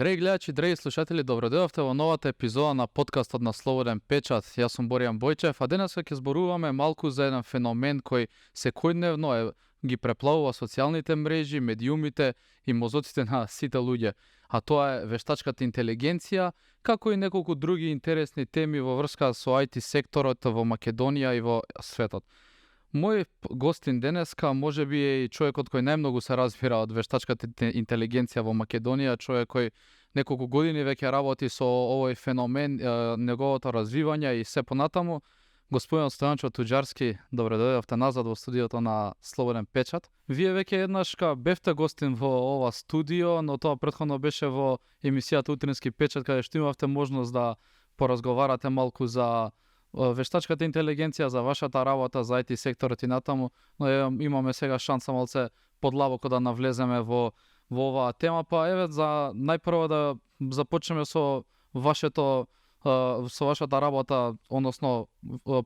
Драги гледачи, драги слушатели, добродојавте во новата епизода на подкастот на Слободен печат. Јас сум Боријан Бојчев, а денес ќе зборуваме малку за еден феномен кој секојдневно ги преплавува социјалните мрежи, медиумите и мозоците на сите луѓе. А тоа е вештачката интелигенција, како и неколку други интересни теми во врска со IT секторот во Македонија и во светот. Мој гостин денеска може би е и човекот кој најмногу се разбира од вештачката интелигенција во Македонија, човек кој неколку години веќе работи со овој феномен, неговото развивање и се понатаму. Господин Стојанчо Туџарски, добре дојдовте назад во студиото на Слободен печат. Вие веќе еднашка бевте гостин во ова студио, но тоа претходно беше во емисијата Утрински печат, каде што имавте можност да поразговарате малку за вештачката интелигенција, за вашата работа, за IT секторот и натаму, но имаме сега шанса малце подлабоко да навлеземе во оваа тема, па еве за најпрво да започнеме со вашата работа, односно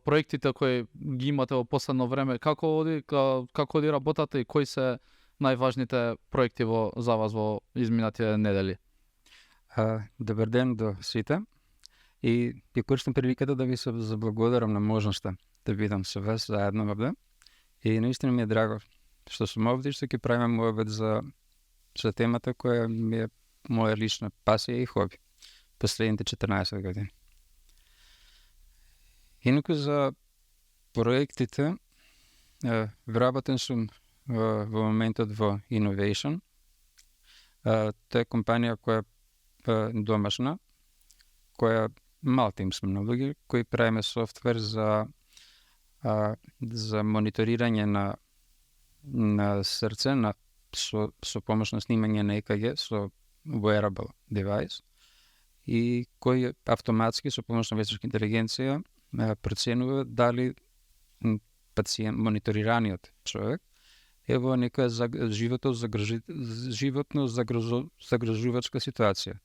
проектите кои ги имате во последно време. Како оди работата и кои се најважните проекти за вас во изминатите недели? Добар ден до сите. И ја користам приликата да ви се заблагодарам на можноста да бидам со вас заедно овде. И наистина ми е драго што сум овде и што ќе правиме муабет за темата која ми е моја лична пасија и хоби последните 14 години. Инаку за проектите, вработен сум во моментот во Innovation. Тоа е компанија која е домашна, која мал тим сме на луѓе, кои правиме софтвер за мониторирање на срце со помош на снимање на EKG со wearable device и кој автоматски со помош на вештачка интелигенција проценува дали мониторираниот човек е во некоја животно загрозувачка ситуација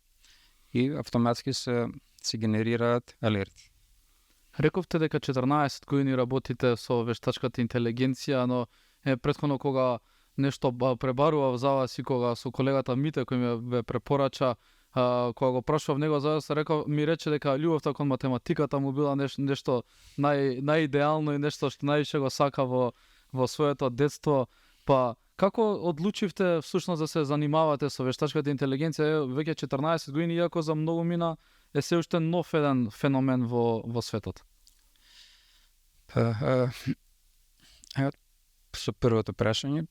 и автоматски се генерираат алерти. Рековте дека 14 години работите со вештачката интелигенција, но претходно кога нешто пребарував за вас и кога со колегата Мите кој ме препорача, кога го прашував него за вас, ми рече дека љубовта кон математиката му била нешто најидеално и нешто што највише го сака во своето детство. Па како одлучивте всушност да се занимавате со вештачката интелигенција веќе 14 години, иако за многу мина е се уште нов еден феномен во светот? Со првото прашање,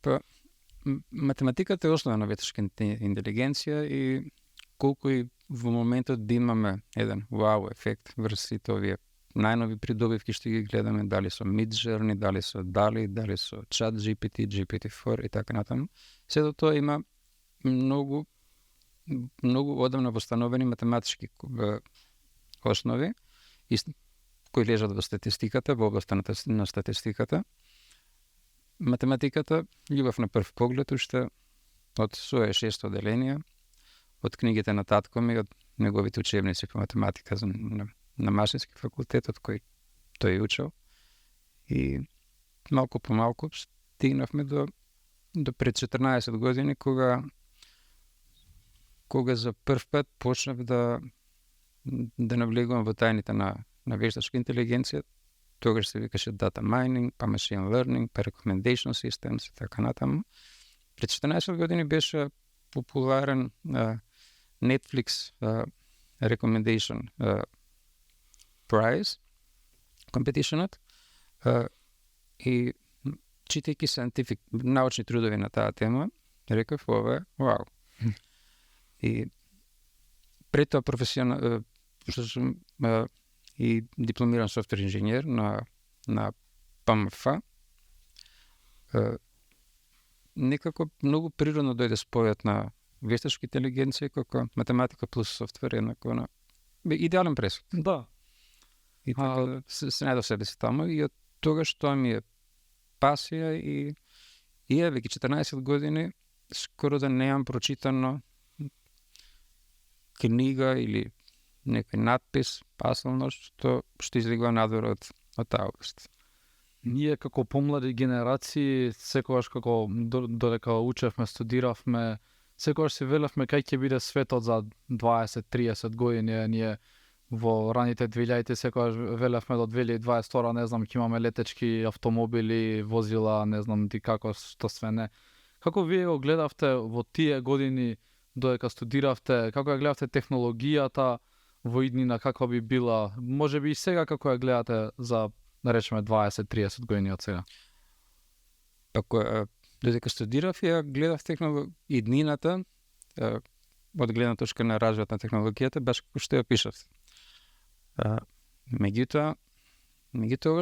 математиката е основа на вештачката интелигенција и колку и во моментот да имаме еден вау ефект врз сите овие најнови придобивки што ги гледаме, дали со Midjourney, дали со DALL-E, дали со ChatGPT, GPT-4 и така натаму. Сето тоа има многу одамна востановени математички основи кои лежат во статистиката, во областа на статистиката. Математиката, љубов на прв поглед, уште од своје 6 оделенија, од книгите на татко ми, од неговите учебници по математика на Машински факултет, од кој тој учел. И малку по малку стигнавме до пред 14 години, кога за прв пат почнав да навлегувам во тајните на вештачка интелигенција. Тогаш се викаше data mining, па machine learning, па recommendation systems и така натаму. Пред 14 години беше популарен Netflix recommendation prize competitionот и читајќи scientific научни трудови на таа тема, реков ова е вау. И пред тоа што сум и дипломиран софтвер инженер на ПМФ, некако многу природно дојде спојот на вештачка интелигенција како математика плюс софтвер еднакво на идеален пресод. Да. И така се најдов себе си таму и од тогаш тоа ми е пасија и веќе 14 години скоро да немам прочитано книга или некој надпис, паселно, што излегува надвор од таа област. Ние како помлади генерации, секогаш како додека учевме, студиравме, секогаш си велевме кај ќе биде светот за 20-30 години, ние во раните 2000-ти секогаш велевме до 2022, не знам, ќе имаме летечки автомобили, возила, не знам ти како, што све не. Како вие го гледавте во тие години додека студиравте, како ја гледавте технологијата во иднина, како би била, може би и сега како ја гледате за, да речеме, 20-30 години од сега? Ако додека студирав, ја гледав иднината од гледна точка на развојот на технологијата, баш како што ја пишав. Меѓутоа,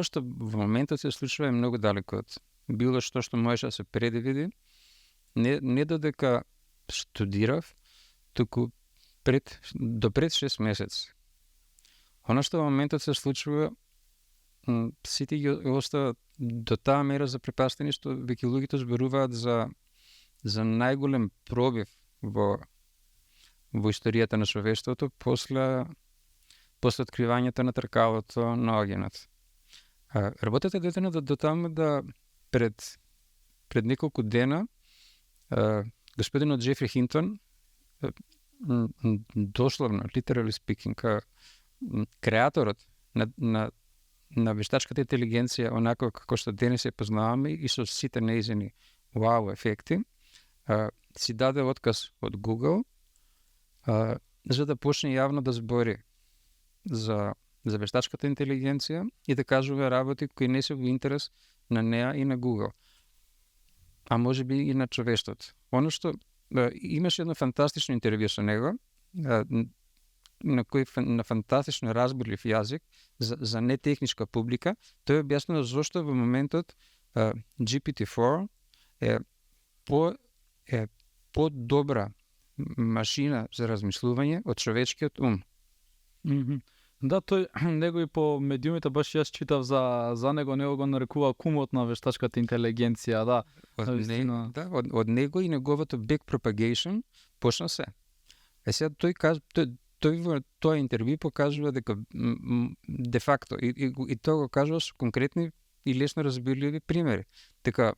што во моментот се случува е многу далеко од било што можеше да се предвиди. Не додека студирав, туку до пред 6 месеци. Она што во моментот се случува, сите ги остават до таа мера запрепастени, што веќе луѓето зборуваат за најголем пробив во историјата на човештвото после откривањето на тркалото на огненот. Работата детена до таму да пред неколку дена господинот Джефри Хинтон, дословно, literally speaking, креаторот на вештачката интелигенција, онако како што денес ја познаваме и со сите нејзини вау ефекти, си даде отказ од Google за да почне јавно да збори за вештачката интелигенција и да кажува работи кои не се во интерес на неа и на Google, а може би и на човештвото. Оно што имаше едно фантастично интервју со него, на фантастично разборлив јазик за нетехничка публика. Тој објаснува зошто во моментот GPT-4 е по-добра машина за размислување од човечкиот ум. Да, тој него и по медиумите баш јас читав за него го нарекува кумот на вештачката интелигенција, да. Од него и неговото backpropagation почна се. Сега тој во тоа интервју покажува дека де факто и тоа го кажува со конкретни и лесно разбирливи примери. Дека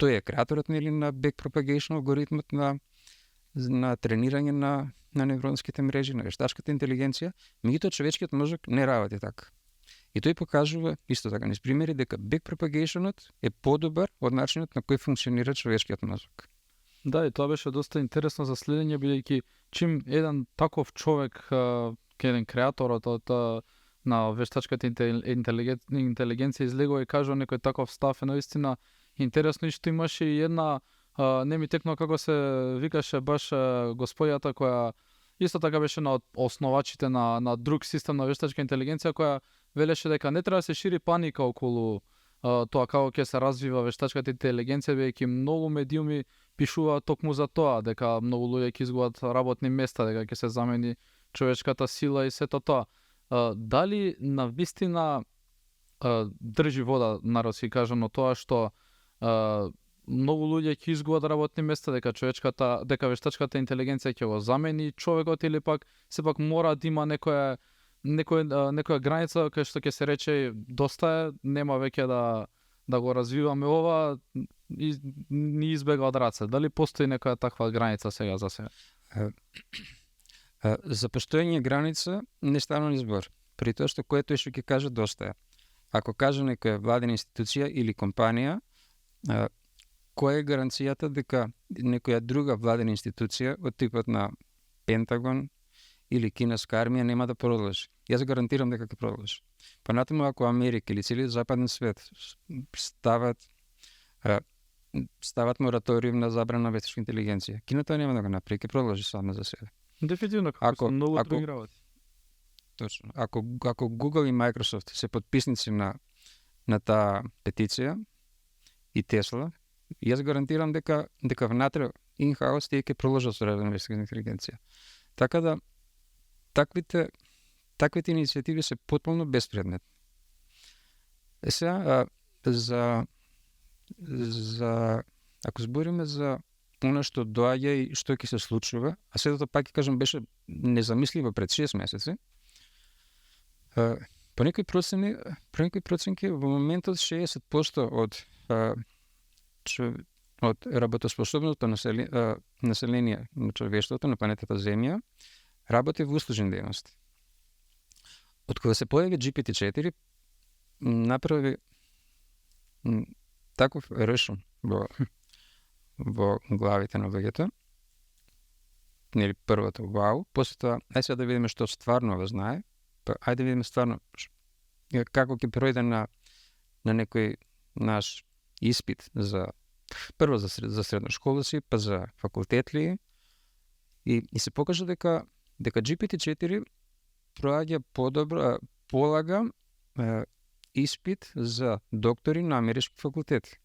тој е креаторот на backpropagation алгоритмот на тренирање на невронските мрежи, на вештачката интелигенција, меѓутоа човечкиот мозок не работи така. И тој покажува исто така низ примери дека backpropagationот е подобар од начинот на кој функционира човечкиот мозок. Да, и тоа беше доста интересно за следење, бидејќи чим еден таков човек, еден креаторот на вештачката интелигенција излегува и кажува некој таков став, е наистина интересно, и што имаше и една, не ми текнува како се викаше баш господјата која исто така беше на основачите на друг систем на вештачка интелигенција, која велеше дека не треба да се шири паника околу тоа како ќе се развива вештачката интелигенција, бидејќи многу медиуми пишуваат токму за тоа, дека многу луѓе ќе изгубат работни места, дека ќе се замени човечката сила и сето тоа. Дали навистина држи вода, народски кажано, тоа што многу луѓе ќе изгубат работни места, дека вештачката интелигенција ќе го замени човекот, или пак сепак мора да има некоја граница кај што ќе се рече доста е, нема веќе да го развиваме ова и ни избега од раце. Дали постои некоја таква граница сега за сега? За постоење граница не стана ни збор. При тоа што кој тој што ќе каже доста е. Ако каже некоја владена институција или компанија, која е гаранцијата дека некоја друга владена институција од типот на Пентагон или кинеска армија нема да продолжи? Јас гарантирам дека ќе продолжи. Понатаму, ако Америка или целиот западен свет стават мораториум на забрана на вештачка интелигенција, Кината нема да го направи, ќе продолжи сама за себе. Дефинитивно, како многу други работи. Точно. Ако Google и Microsoft се подписници на таа петиција и Тесла, јас гарантирам дека внатре in-house тие ќе продолжат со работа на вештачка интелигенција. Така да таквите иницијативи се потполно беспредметни. Сега ако збориме за она што доаѓа и што ќе се случува, а сето пак ќе кажам беше незамисливо пред 6 месеци. По некои проценки во моментот 60% од од работоспособното население на човештвото на планетата Земја работи во услужни дејности. Од кога се појави GPT-4, направи таков решон во главите на луѓето. Нели првото вау, после тоа ајде сега да видиме што стварно го знае, па ајде да видиме стварно како ќе пројде на некој наш испит за прво за средна школа си, па за факултет ли, и се покажа дека GPT-4 проаѓа полага испит за доктори на амерички факултети.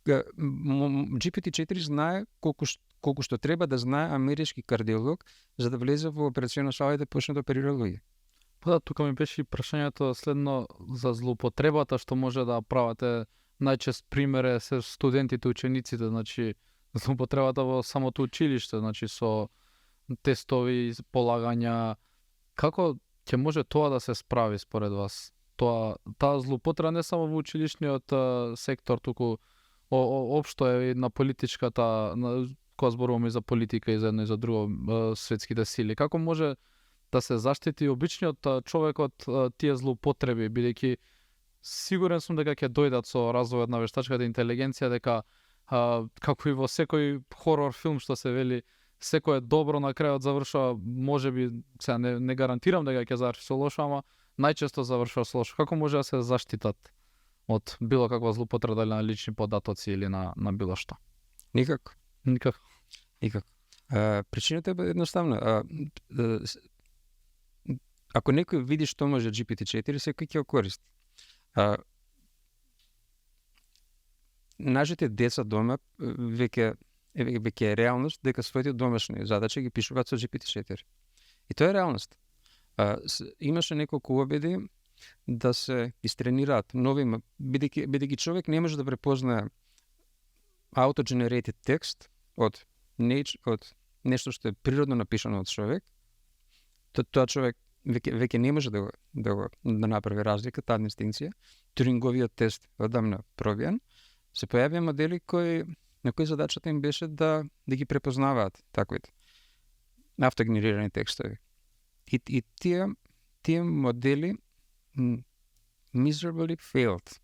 GPT-4 знае колку што треба да знае амерички кардиолог за да влезе во операциона сала и да почне да оперира луѓе. Па да, тука ми беше и прашањето следно за злоупотребата што може да правите. Најчест пример е се студентите, учениците, значи злоупотребата во самото училиште, значи со тестови, полагања. Како ќе може тоа да се справи според вас? Таа злоупотреба не само во училишниот сектор, туку општо е и на политичката, кога зборуваме за политика и за едно и за друго светските сили. Како може да се заштити обичниот човек од тие злоупотреби, бидејќи сигурен сум дека ќе дојдат со развојот на вештачката интелигенција, дека како и во секој хорор филм што се вели, секој е добро на крајот завршува, можеби сега не гарантирам дека ќе заврши со лошо, ама најчесто завршува со лошо. Како може да се заштитат од било каква злоупотреба на лични податоци или на било што? Никако. Никако. Причината е едноставна. Ако некој види што може GPT-4, секој ќе го користи. Нашите деца дома веќе е реалност дека своите домашни задачи ги пишуваат со GPT-4. И тоа е реалност. Имаше неколку обиди да се истренираат нови, бидејќи човек не може да препознае auto-generated текст од нешто што е природно напишано од човек. Тоа човек веќе не може да направи разлика, таа дистинција. Туринговиот тест одамна пробиен. Се појавија модели на кои задачата им беше да ги препознаваат таквите автогенерирани текстови. И тие модели miserably failed.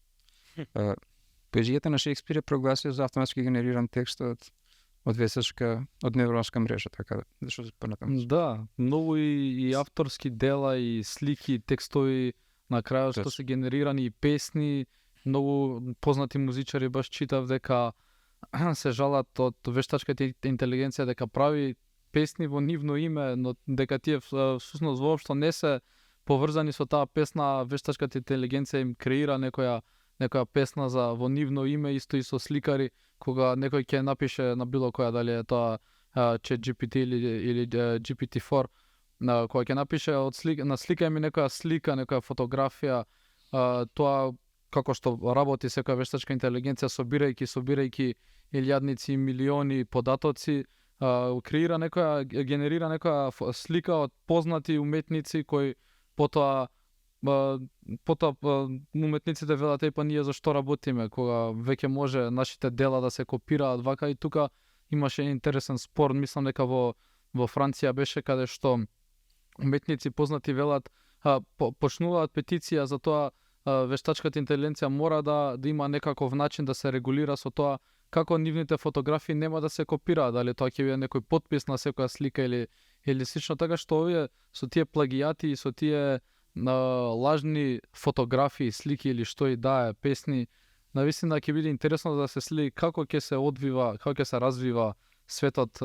Поезијата на Шекспир е прогласија за автоматски генериран текст од невронска мрежа, така да што се понатаму. Да, многу и авторски дела и слики, текстови на крајот што се генерирани и песни, многу познати музичари баш читав дека се жалат од вештачката интелигенција дека прави песни во нивно име, но дека тие всушност воопшто не се поврзани со таа песна, вештачката интелигенција им креира некоја песна за во нивно име, исто и со сликари, кога некој ќе напише на било која, дали е тоа ChatGPT или GPT-4, кога ќе напише на слика ми некоја слика, некоја фотографија, тоа како што работи секоја вештачка интелигенција, собирајќи илјадници и милиони податоци, генерира некоја слика од познати уметници кои потоа уметниците велат па ние зашто работиме кога веќе може нашите дела да се копираат вака. И тука имаше интересен спор, мислам дека во Франција беше, каде што уметници познати велат почнуваат петиција за тоа вештачката интелигенција мора да има некаков начин да се регулира со тоа како нивните фотографии нема да се копираат, дали тоа ќе биде некој потпис на секоја слика или слично, така што овие со тие плагијати и со тие лажни фотографии, слики или што и да е, песни, навистина ќе биде интересно да се следи како ќе се одвива, како ќе се развива светот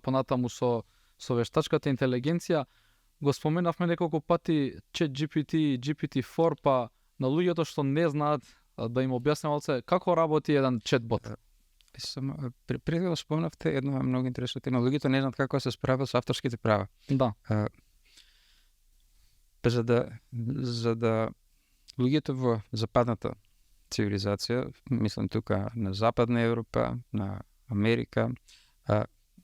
понатаму со вештачката интелигенција. Го споменавме неколку пати ChatGPT и GPT-4, па на луѓето што не знаат, да им објаснам малце како работи еден четбот. Пред да спомнавте едно многу интересно тема. Луѓето не знаат како се справат со авторските права. Да. За да луѓето во западната цивилизација, мислам тука на Западна Европа, на Америка,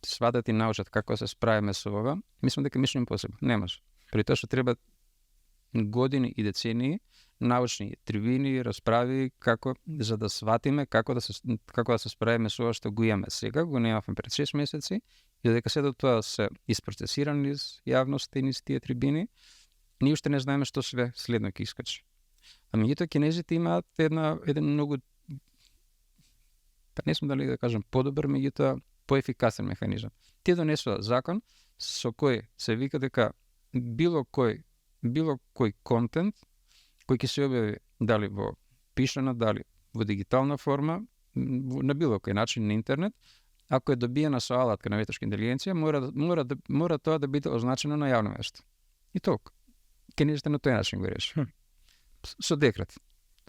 сватат и научат како се справиме со ова, мислам дека Mission Impossible не може. При тоа што треба години и децении научни трибини, расправи како за да сватиме како да се справиме со ова што го имаме сега, го немавме пред 6 месеци, и додека се до тоа се испроцесирани низ јавноста и низ тие трибини, ние уште не знаеме што све следно ќе искачи. А меѓутоа кинезите имаат еден многу, па не сум дали да кажам подобар, меѓутоа поефикасен механизам. Тие донесува закон со кој се вика дека било кој контент кој ќе се објави дали во пишана, дали во дигитална форма, на било кој начин на интернет, ако е добиена со алатка на вештачка интелигенција, мора тоа да биде означено на јавно место. И толку. Кинезите на тој начин го реши. Со декрет.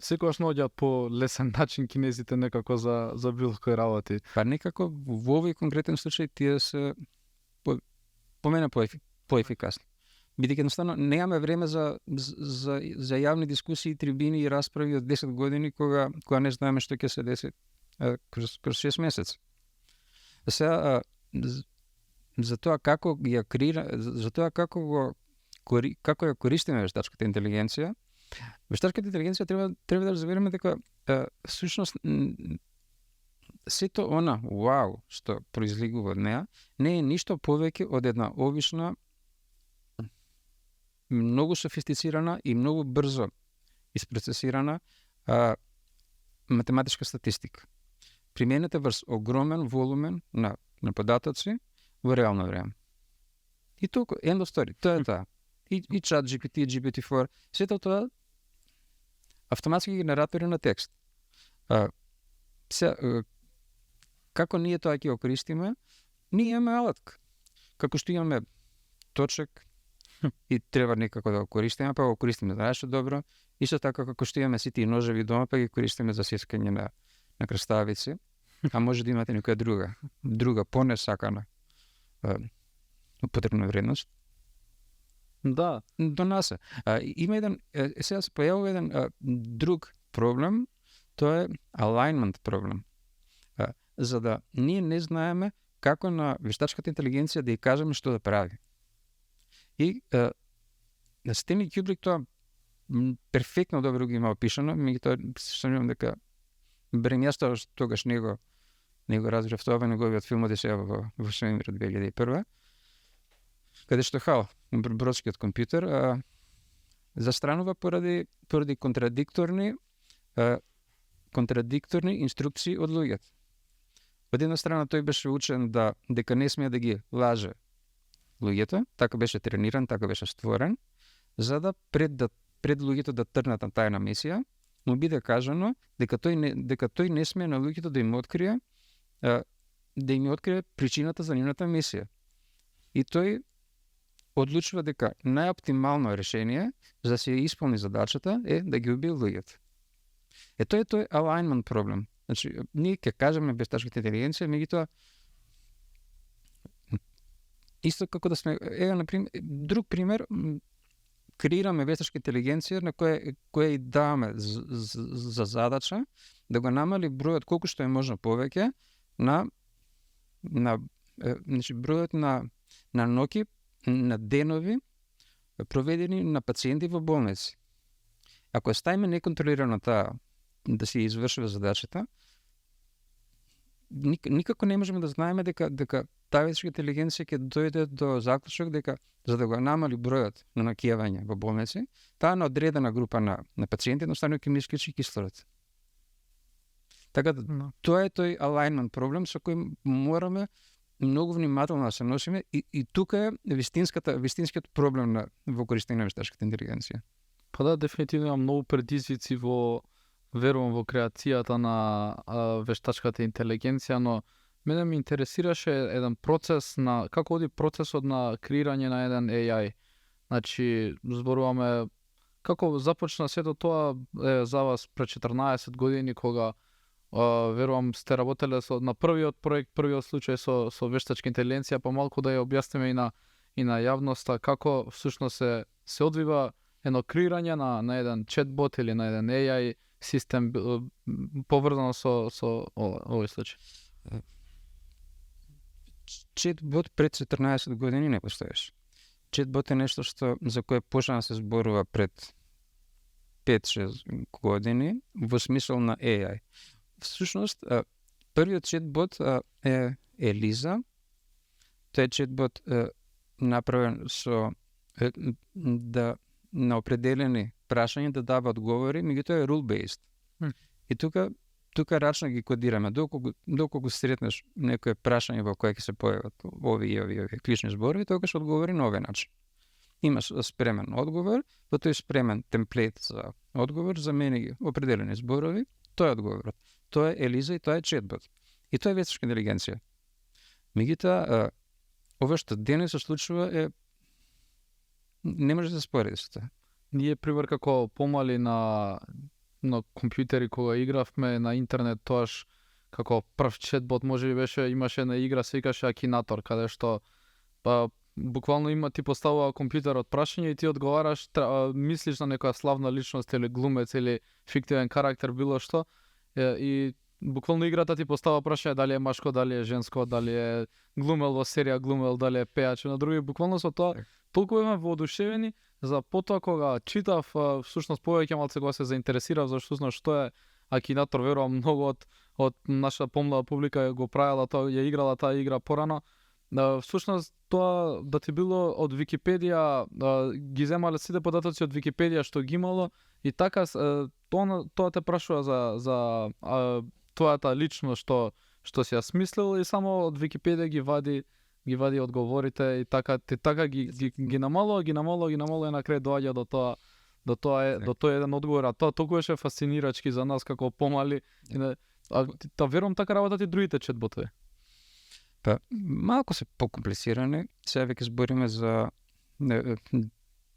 Секогаш наоѓаат по лесен начин кинезите некако за било кој работи. Па некако во овој конкретен случај тие се по мене поефикасни. Бидејќи едноставно немаме време за јавни дискусии, трибини и расправи од 10 години кога не знаеме што ќе се деси кроз 6 месеци. Сега за тоа како ја креира, за тоа како ја користиме вештачката интелигенција. Вештачката интелигенција треба да разбереме дека всушност сето она вау што произлегува од неа не е ништо повеќе од една обична, многу софистицирана и многу брзо испроцесирана математичка статистика. Применета врз огромен волумен на податоци во реално време. И толку, end of story, тоа е тоа. И ChatGPT, GPT-4, сето тоа автоматски генератори на текст. Како ние тоа ќе го користиме? Ние имаме алатка. Како што имаме точек и треба некако да го користиме, па го користиме за нешто добро. Исто така како што имаме сите и ножеви дома, па ги користиме за сескање на краставици, а може да имате некоја друга понесакана употребна вредност. Да. До нас има сега се појавува еден друг проблем, тоа е alignment проблем. За да ние не знаеме како на вештачката интелигенција да ја кажеме што да прави. И на Стенли Кјубрик тоа перфектно добро го има опишано, меѓутоа сомневам дека барем јас тогаш не го разбрав тоа во неговиот филм Одисеја во свемирот 2001, каде што Хал, бродскиот компјутер, застранува поради контрадикторни инструкции од луѓето. Од една страна тој беше учен дека не смее да ги лаже луѓето, така беше трениран, така беше створен, за да пред луѓето да тргнат на тајна мисија, му биде кажано дека тој не смее на луѓето да им открие причината за нивната мисија. И тој одлучува дека најоптимално решение за да се исполни задачата е да ги убие луѓето. Тој е alignment проблем. Значи, ние ќе кажеме вештачката интелигенција, меѓутоа исто како да сме, например, друг пример, креираме вештачка интелигенција на која и даваме за задача да го намали бројот колку што е можно повеќе значи бројот на ноќи, на денови проведени на пациенти во болници. Ако ја ставиме неконтролирано таа да се извршува задачата, никако не можеме да знаеме дека таа вештачка интелигенција ќе дојде до заклучок дека за да го намали бројот на наоѓања во болници, таа на одредена група на пациенти едноставно ќе ми исклучи кислород. Така да, тоа е тој alignment проблем со кој мораме многу внимателно да се носиме и тука е вистинскиот проблем во користење на вештачката интелигенција. Па да, дефинитивно има многу предизвици верувам во креацијата на вештачката интелигенција, но мене ме интересираше еден процес како оди процесот на креирање на еден AI. Значи, зборуваме како започна сето тоа за вас пред 14 години кога верувам сте работеле на првиот проект, првиот случај со вештачка интелигенција, па малку да ја објасниме и на јавноста како всушност се одвива едно креирање на еден чатбот или на еден AI систем поврзано со овој случај. Чатбот пред 14 години не постоеше. Чатбот е нешто за кое почна да се зборува пред 5-6 години во смисол на AI. Всушност, првиот четбот е Елиза. Тој четбот направен со да на определени прашања да дава одговори, меѓутоа е rule-based. И тука рачно ги кодираме. Доколку сретнеш некое прашање во кое ќе се појават овие клучни зборови, тогаш одговори на овој начин. Имаш спремен одговор, во тој спремен темплейт за одговор, замени ги определени зборови, тоа е одговорот. Тоа е Елиза и тоа е четбот. И тоа е вештачка интелигенција. Меѓутоа, ова што денес се случува не може да се спореди со тоа. Ние, пример, како помали на компјутери кога игравме на интернет, тоаш како прв четбот може би беше, имаше една игра се викаше Акинатор, каде што буквално ти поставува компјутерот прашање и ти одговараш, мислиш на некоја славна личност или глумец или фиктивен карактер, било што, и буквално играта ти поставува прашање дали е машко, дали е женско, дали е глумел во серија, глумел, дали е пејач, на други буквално со тоа толку бевме воодушевени за потоа кога читав, всушност повеќе малце кога се заинтересирав за што е Акинатор, верувам многу од наша помлада публика го правела тоа, ја играла таа игра порано. Всушност тоа да ти било од Википедија, ги земале сите податоци од Википедија што ги имало и така тоа те прашува за твојата личност што си ја смислил и само од Википедија ги вади одговорите и така ги намалува и на крај доаѓа до тоа еден одговор, а тоа толку беше фасцинирачки за нас како помали. Та верувам така работат и другите четботови. Па, малку се покомплицирани. Сега веќе збориме за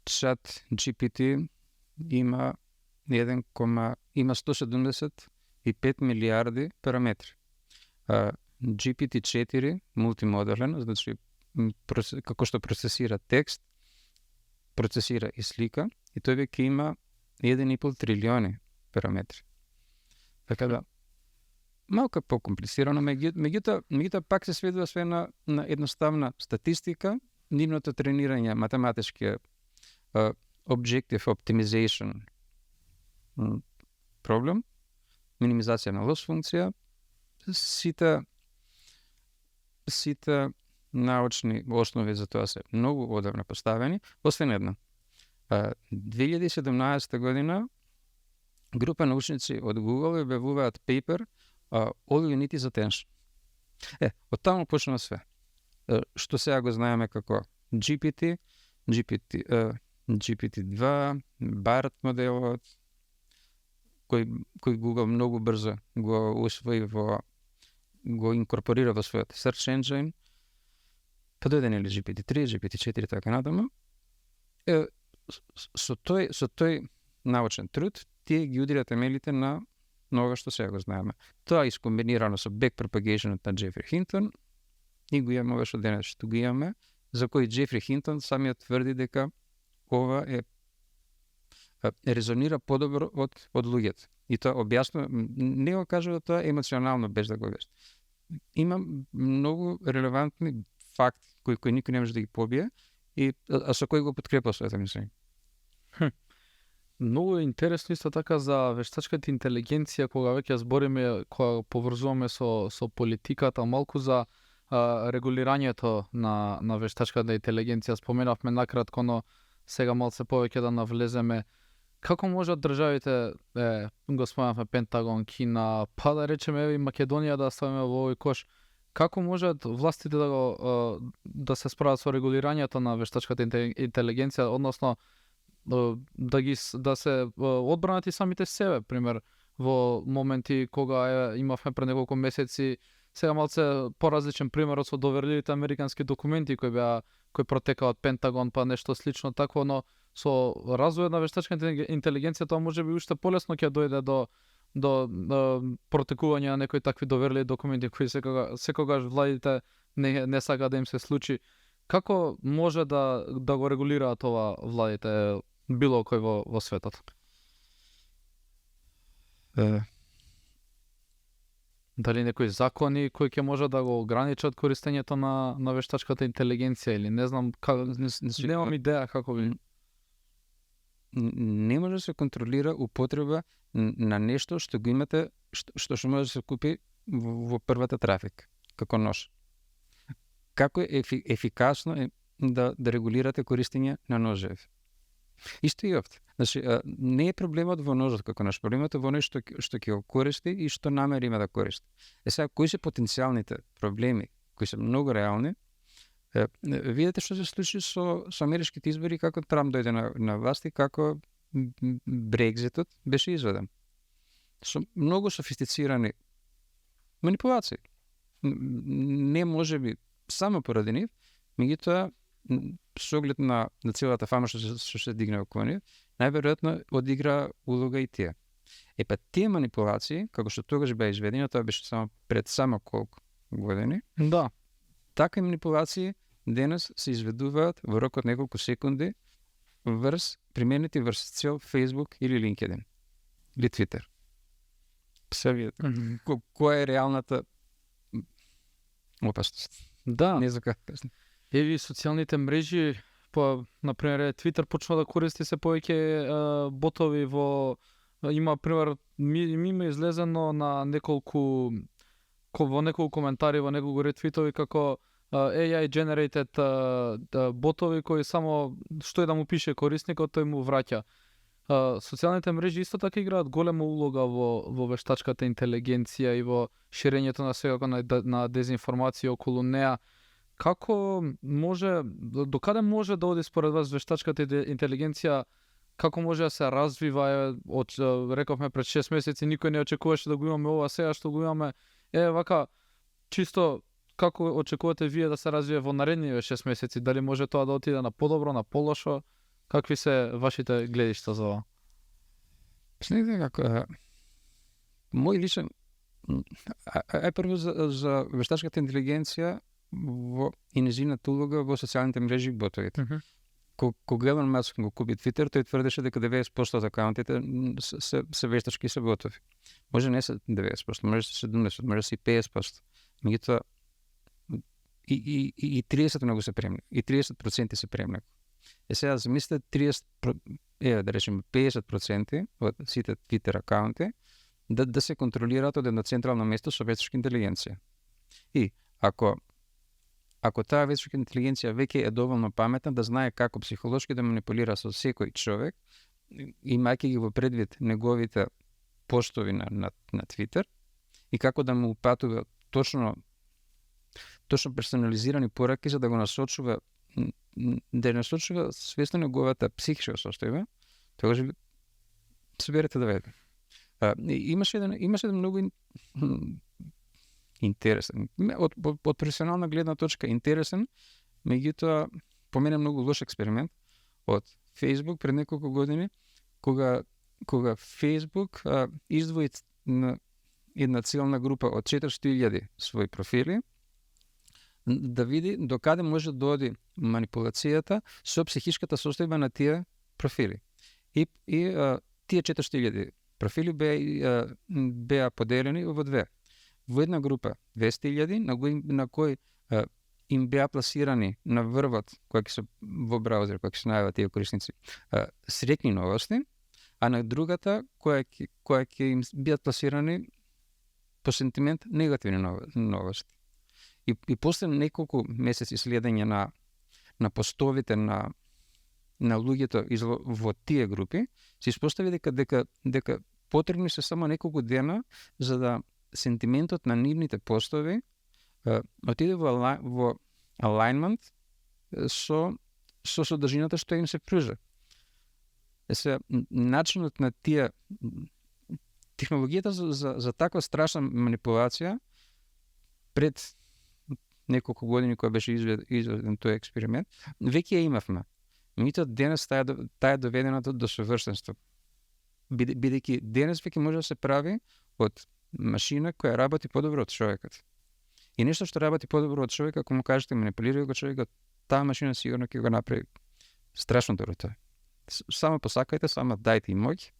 чат GPT има 175 милиарди параметри. GPT-4 мултимодален, значи како што процесира текст, процесира и слика, и тој веќе има 1,5 трилиони параметри. Така да, малку покомплицирано, меѓутоа пак се сведува све на едноставна статистика, нивното тренирање, математички objective optimization проблем, минимизација на лос функција, сите научни основи за тоа се многу одавна поставени, освен една. 2017 година група научници од Google објавуваат пейпер All You Need is Attention. Од таму почнува све. Што сега го знаеме како GPT, GPT-2, BART моделот, кој Google многу брзо го усвои го инкорпорира во својот search engine, па дојде нели GPT-3, GPT-4 така натаму. Со тој научен труд тие ги удира темелите на ова што сега го знаеме. Тоа искомбинирано со backpropagation на Джефри Хинтон и го имаме ова што денес што го имаме, за кој Джефри Хинтон самиот тврди дека ова резонира подобро од луѓето. И тоа објаснува, не го кажува тоа емоционално без да го објасни. Има многу релевантни факти кои никој не може да ги побие и со кои го подкрепа своето мислење. Многу е интересно исто така за вештачката интелигенција, кога веќе збориме, кога поврзуваме со политиката, малку за регулирањето на вештачката интелигенција. Споменавме накратко, но сега малце повеќе да навлеземе. Како можат државите, го споменавме Пентагон, Кина, па да речеме и Македонија да ставиме во овој кош, како можат властите да се справат со регулирањето на вештачката интелигенција, односно да се одбранат и самите себе, пример, во моменти кога имавме пред неколку месеци, сега малце поразличен примерот со доверливите американски документи кои протекаа од Пентагон, па нешто слично такво, но со развојот на вештачката интелигенција тоа може би уште полесно ќе дојде до протекување на некои такви доверливи документи кои секогаш владите не сака да им се случи. Како може да го регулираат ова владите било кој во светот? Дали некои закони кои ќе може да го ограничат користењето на вештачката интелигенција или не знам, немам идеја како би. не може да се контролира употреба на нешто што го имате, што може да се купи во првата трафик, како нож. Како е ефикасно е да регулирате користење на ножеви? Исто и овде. Значи, не е проблемот во ножот како нож, проблемот е во оној што ќе го користи и што намери има да користи. Сега, кои се потенцијалните проблеми, кои се многу реални, видете што се случи со америкските избори, како Трамп дојде на власт и како Брекзитот беше изведен. Со многу софистицирани манипулации. Не може би само поради нив, меѓутоа со оглед на целата фама што се дигна околу нив, најверојатно одигра улога и тие. Па тие манипулации, како што тогаш беа изведени, тоа беше пред само колку години. Да. Такви манипулации денес се изведуваат во рок од неколку секунди применети врз цел Facebook или LinkedIn или Twitter. Се видите која е реалната опасност. Да. Не за кажа. Еви социјалните мрежи, например, Twitter почна да користи се повеќе ботови во има пример ми излезено на неколку коментари во неколку ретвитови како AI generated ботови кои само што е да му пише корисникот, тој му враќа. Социјалните мрежи исто така играат голема улога во вештачката интелигенција и во ширењето на секако на дезинформација околу неа. Како може, докаде може да оди според вас вештачката интелигенција, како може да се развива? Рековме пред 6 месеци никој не очекуваше да го имаме ова, сега што го имаме, вака, чисто како очекувате вие да се развие во наредниве 6 месеци? Дали може тоа да отиде на подобро, на полошо? Какви се вашите гледишта за ова? Следите како мој личен прво за вештачката интелигенција и незината улога во социјалните мрежи и ботовите. Кога Елон Маск го купи Twitter, тој тврдеше дека 90% од акаунтите се вештачки и се ботови. Може не се 90%, може се 70%, може се и 50%. Меѓутоа и 30 многу се премнеко. И 30% се премнеко. Сега замислите да речеме 50% од сите Twitter акаунти да се контролираат од едно централно место со вештачка интелигенција. И ако таа вештачка интелигенција веќе е доволно паметна да знае како психолошки да манипулира со секој човек, имајќи ги во предвид неговите постови на Twitter и како да му упатува точно персонализирани пораки за да го насочува свесно неговата психичка состојба, тогаш соберете да видите. Имаше еден многу интересен, од професионална гледна точка интересен, меѓутоа по мене многу лош експеримент од Facebook пред неколку години, кога Facebook издвои една целна група од 400.000 своји профили, да види докаде може да оди манипулацијата со психичката состојба на тие профили. И тие 400.000 профили беа поделени во две. Во една група 200.000 на кои им беа пласирани на врвот кој се во браузер, кој се најават тие корисници, среќни новости, а на другата која ќе им бидат пласирани по сентимент негативни новости. И после неколку месеци следење на постовите на луѓето во тие групи, се испостави дека потребни се само неколку дена за да сентиментот на нивните постови отиде во алайнмент со содржината што им се пружа. Начинот на тие технологијата за таква страшна манипулација пред неколку години кога беше изведен тој експеримент, веќе ја имавме. Меѓутоа денес таа е доведена до совршенство. Бидејќи денес веќе може да се прави од машина која работи подобро од човекот. И нешто што работи подобро од човекот, ако му кажете манипулирај го човекот, таа машина сигурно ќе го направи страшно добро тоа. Само посакајте, само дајте им моќ.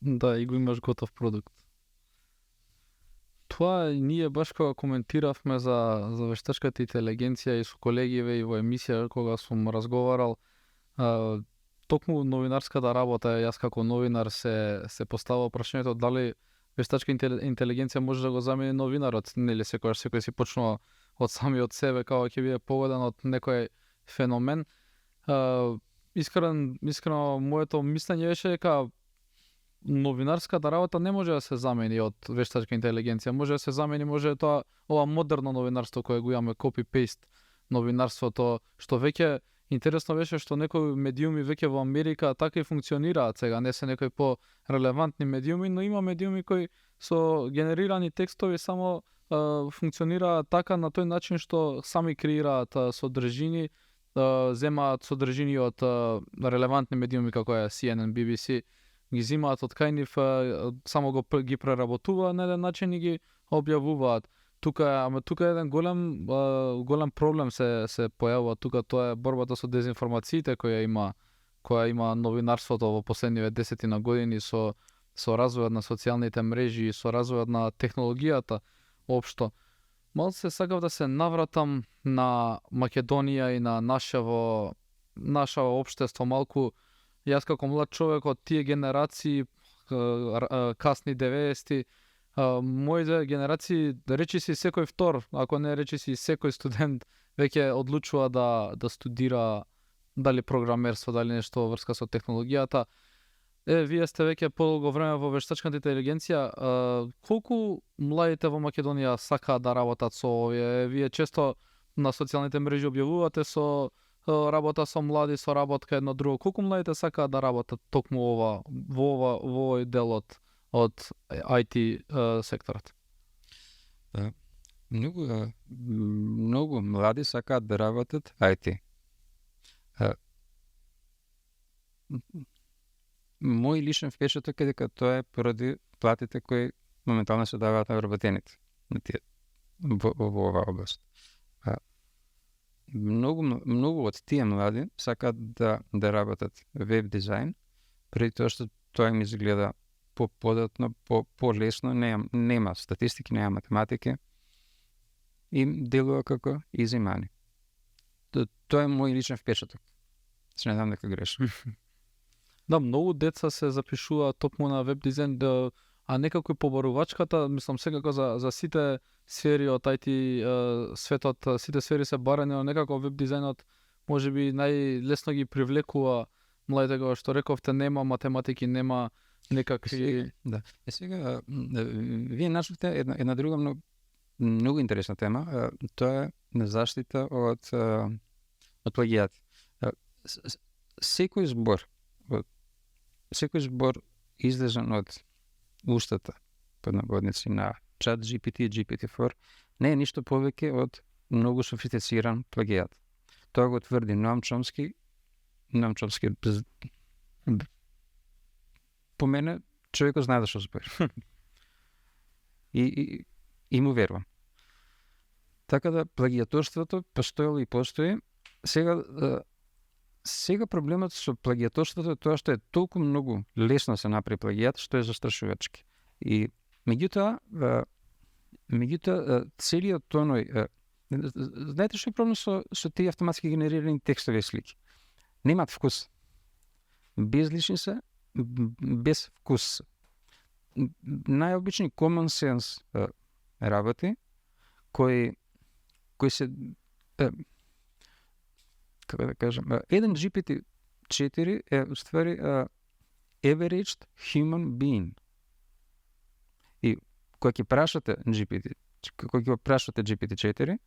Да, и го имаш готов продукт. Тоа ние баш кога коментиравме за вештачката интелигенција и со колегиве и во емисија кога сум разговарал, токму новинарската работа, јас како новинар се поставува прашањето дали вештачка интелигенција може да го замени новинарот, нели секој си почнува од самиот себе како ќе биде погоден од некој феномен. Искрено моето мислење беше дека новинарската работа не може да се замени од вештачка интелигенција, може да се замени, може тоа ова модерно новинарство кое го имаме, copy-paste новинарството, што веќе интересно беше што некои медиуми веќе во Америка така и функционираат сега, не се некои по-релевантни медиуми, но има медиуми кои со генерирани текстови само функционираат така на тој начин што сами креираат содржини, земаат содржини од релевантни медиуми како е CNN, BBC, ги зимаат од кај нив, само ги преработуваат на еден начин и ги објавуваат. Тука еден голем проблем се појавува тука, тоа е борбата со дезинформациите која има новинарството во последниве 10 години со развојот на социјалните мрежи и со развојот на технологијата општо. Малку се сакав да се навратам на Македонија и на наша општество малку. Јас како млад човек од тие генерации касни 90-ти, моите генерации, речиси секој втор, ако не речиси секој студент веќе одлучува да студира дали програмерство, дали нешто во врска со технологијата. Вие сте веќе подолго време во вештачката интелигенција. Колку младите во Македонија сакаат да работат со овие? Вие често на социјалните мрежи објавувате со работа со млади, со работка едно друго. Колку младите сакаат да работат токму во овој дел од IT секторот? Многу млади сакаат да работат IT. Мој личен впечаток е дека тоа е поради платите кои моментално се даваат на вработените во оваа област. Многу од тие млади сакаат да работат веб дизајн, преди тоа што тоа им изгледа податно, полесно, нема статистики, нема математики, им делува како easy money. Тоа е мој личен впечаток. Се не знам дека грешам. Да, многу деца се запишуваат токму на веб дизајн, а некако и побарувачката, мислам секако за сите сфери од IT светот, сите сфери се барани, но некако веб дизајнот можеби најлесно ги привлекува младите, кога што рековте, нема математики, нема некакви... Да. Сега, вие начнете една друга многу интересна тема, тоа е заштита од плагијат. Секој збор излезен од устата, под наводници, на ChatGPT, GPT-4, не е ништо повеќе од многу софистициран плагијат. Тоа го тврди Ноам Чомски. Ноам Чомски по мене човекот знае да што збори. И му верувам. Така да плагијаторството постоело и постои. Сега проблемот со плагијаторството е тоа што е толку многу лесно се направи плагијат, што е застрашувачки. И меѓутоа целиот тоној, знаете што е проблем со тие автоматски генерирани текстови и слики? Немаат вкус. Безлични се, без вкус. Најобични common sense работи кои се како да кажам, еден GPT-4 е уствари averaged human being. И кога ќе прашате GPT-4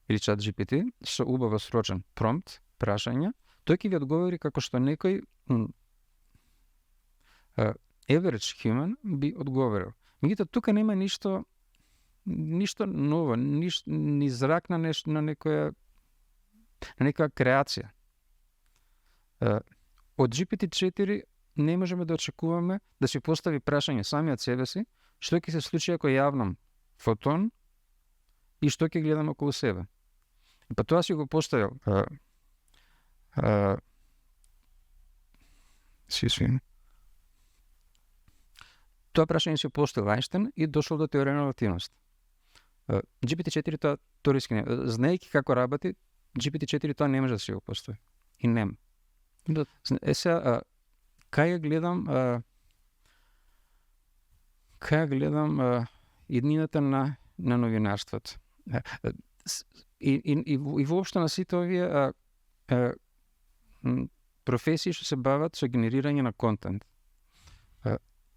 или ChatGPT со убаво срочен промпт, прашање, тој ќе ви одговори како што некој average human би одговорил. Меѓутоа тука нема ништо ново, ни зрак на нешто, на некоја креација. Од GPT-4 не можеме да очекуваме да си постави прашање самиот себе си, што ќе се случи ако јавнам фотон и што ќе гледам околу себе. Па тоа си го поставил тоа прашање си поставил Ајнштајн и дошол до теорија на релативност. GPT-4 тоа риски не. Знаејќи како работи, GPT-4 тоа не може да си го постави. И нема. Да. Сега, кај ја гледам иднината на новинарството. И воопшто на сите овие професии што се бават со генерирање на контент.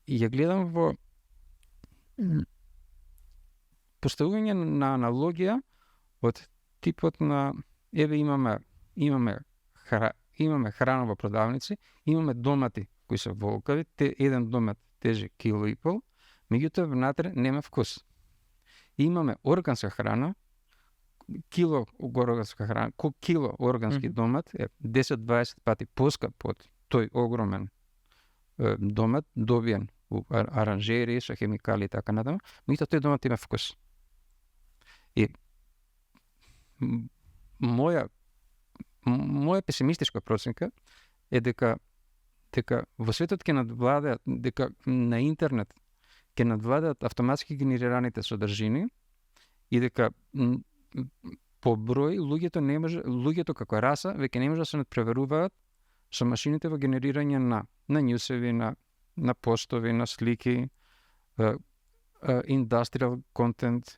И ја гледам во поставување на аналогија од типот на еве имаме храна во продавници, имаме домати кои се волкави, еден домат тежи 1,5 кило, меѓутоа внатре нема вкус. И имаме органска храна, кило органски домат е 10-20 пати поскап од тој огромен домат, добиен у аранжери, со хемикали и така натаму, меѓутоа тој домат има вкус. И моја песимистичка проценка е дека во светот ќе надвладеат, дека на интернет ќе надвладеат автоматски генерираните содржини и дека по број луѓето како раса веќе не може да се надпреваруваат со машините во генерирање на њусеви, на постови, на слики, industrial content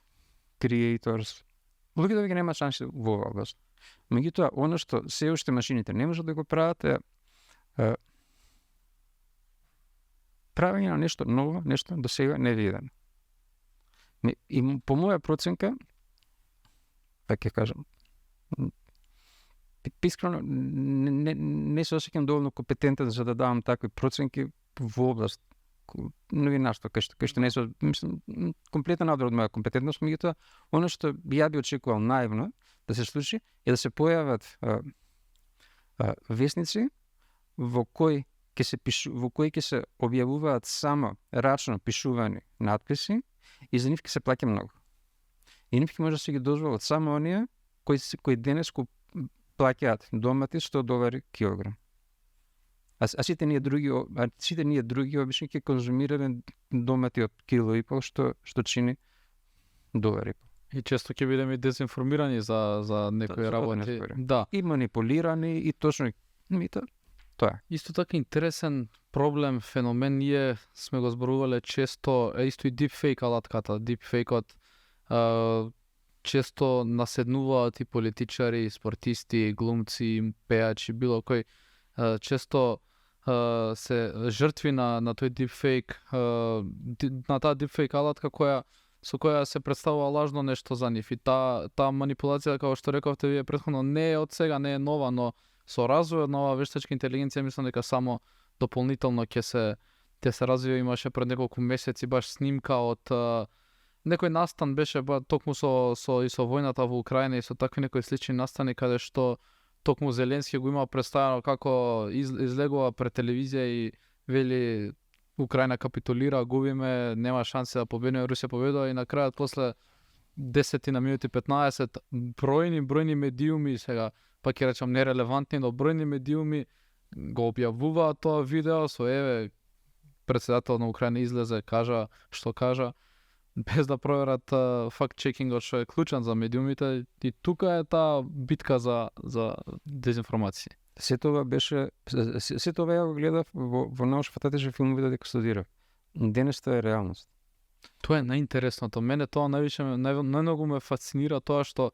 creators. Луѓето веќе нема шанси во оваа област. Меѓутоа, оно што се уште машините не можат да го прават е правење на нешто ново, нешто до сега невидено. И по моја проценка, така ќе кажам, искрено не се осеќам доволно компетентен за да давам такви проценки во област новинарство, кај што не се, мислам, комплетно надвор од моја компетентност, меѓутоа, оно што ја би очекувал наивно да се случи е да се појават весници во кои ќе се објавуваат само рачно пишувани надписи и за нив ќе се плаќа многу. И нив ќе може да се ги дозволат само оние кои денес плаќаат домати $100 килограм. А сите ние други обично ќе конзумираме домати од 1,5 што чини $1,5. И често ќе бидеме дезинформирани за некои работи. Да. И манипулирани и точно тоа е. Исто така интересен проблем, феномен, ние сме го зборувале често, исто и deepfake алатката. Deepfake-от често наседнуваат и политичари, и спортисти, глумци, пејачи, било кој често се жртви на тој deepfake, на таа deepfake алатка со која се представува лажно нешто за нив. И таа манипулација, како што рековте вие претходно, не е од сега, не е нова, но со развојот на оваа вештачка интелигенција мислам дека само дополнително ќе се развива. Имаше пред неколку месеци баш снимка од некој настан, беше токму со војната во Украина и со такви некои слични настани каде што токму Зеленски го има представено како излегува пред телевизија и вели Украина капитулира, губиме, нема шанси да победиме, Русија победува и на крајот после 10 на минути 15 бројни медиуми, сега пак ќе речам нерелевантни, но бројни медиуми го објавуваат тоа видео со еве претседател на Украина излезе, кажа што кажа, без да проверат факт-чекингот што е клучен за медиумите, и тука е таа битка за дезинформација. Се тоа ја го гледав во научно-фантастични филмови додека студирав. Денес тоа е реалност. Тоа е најинтересното. Мене тоа најмногу ме фасцинира тоа што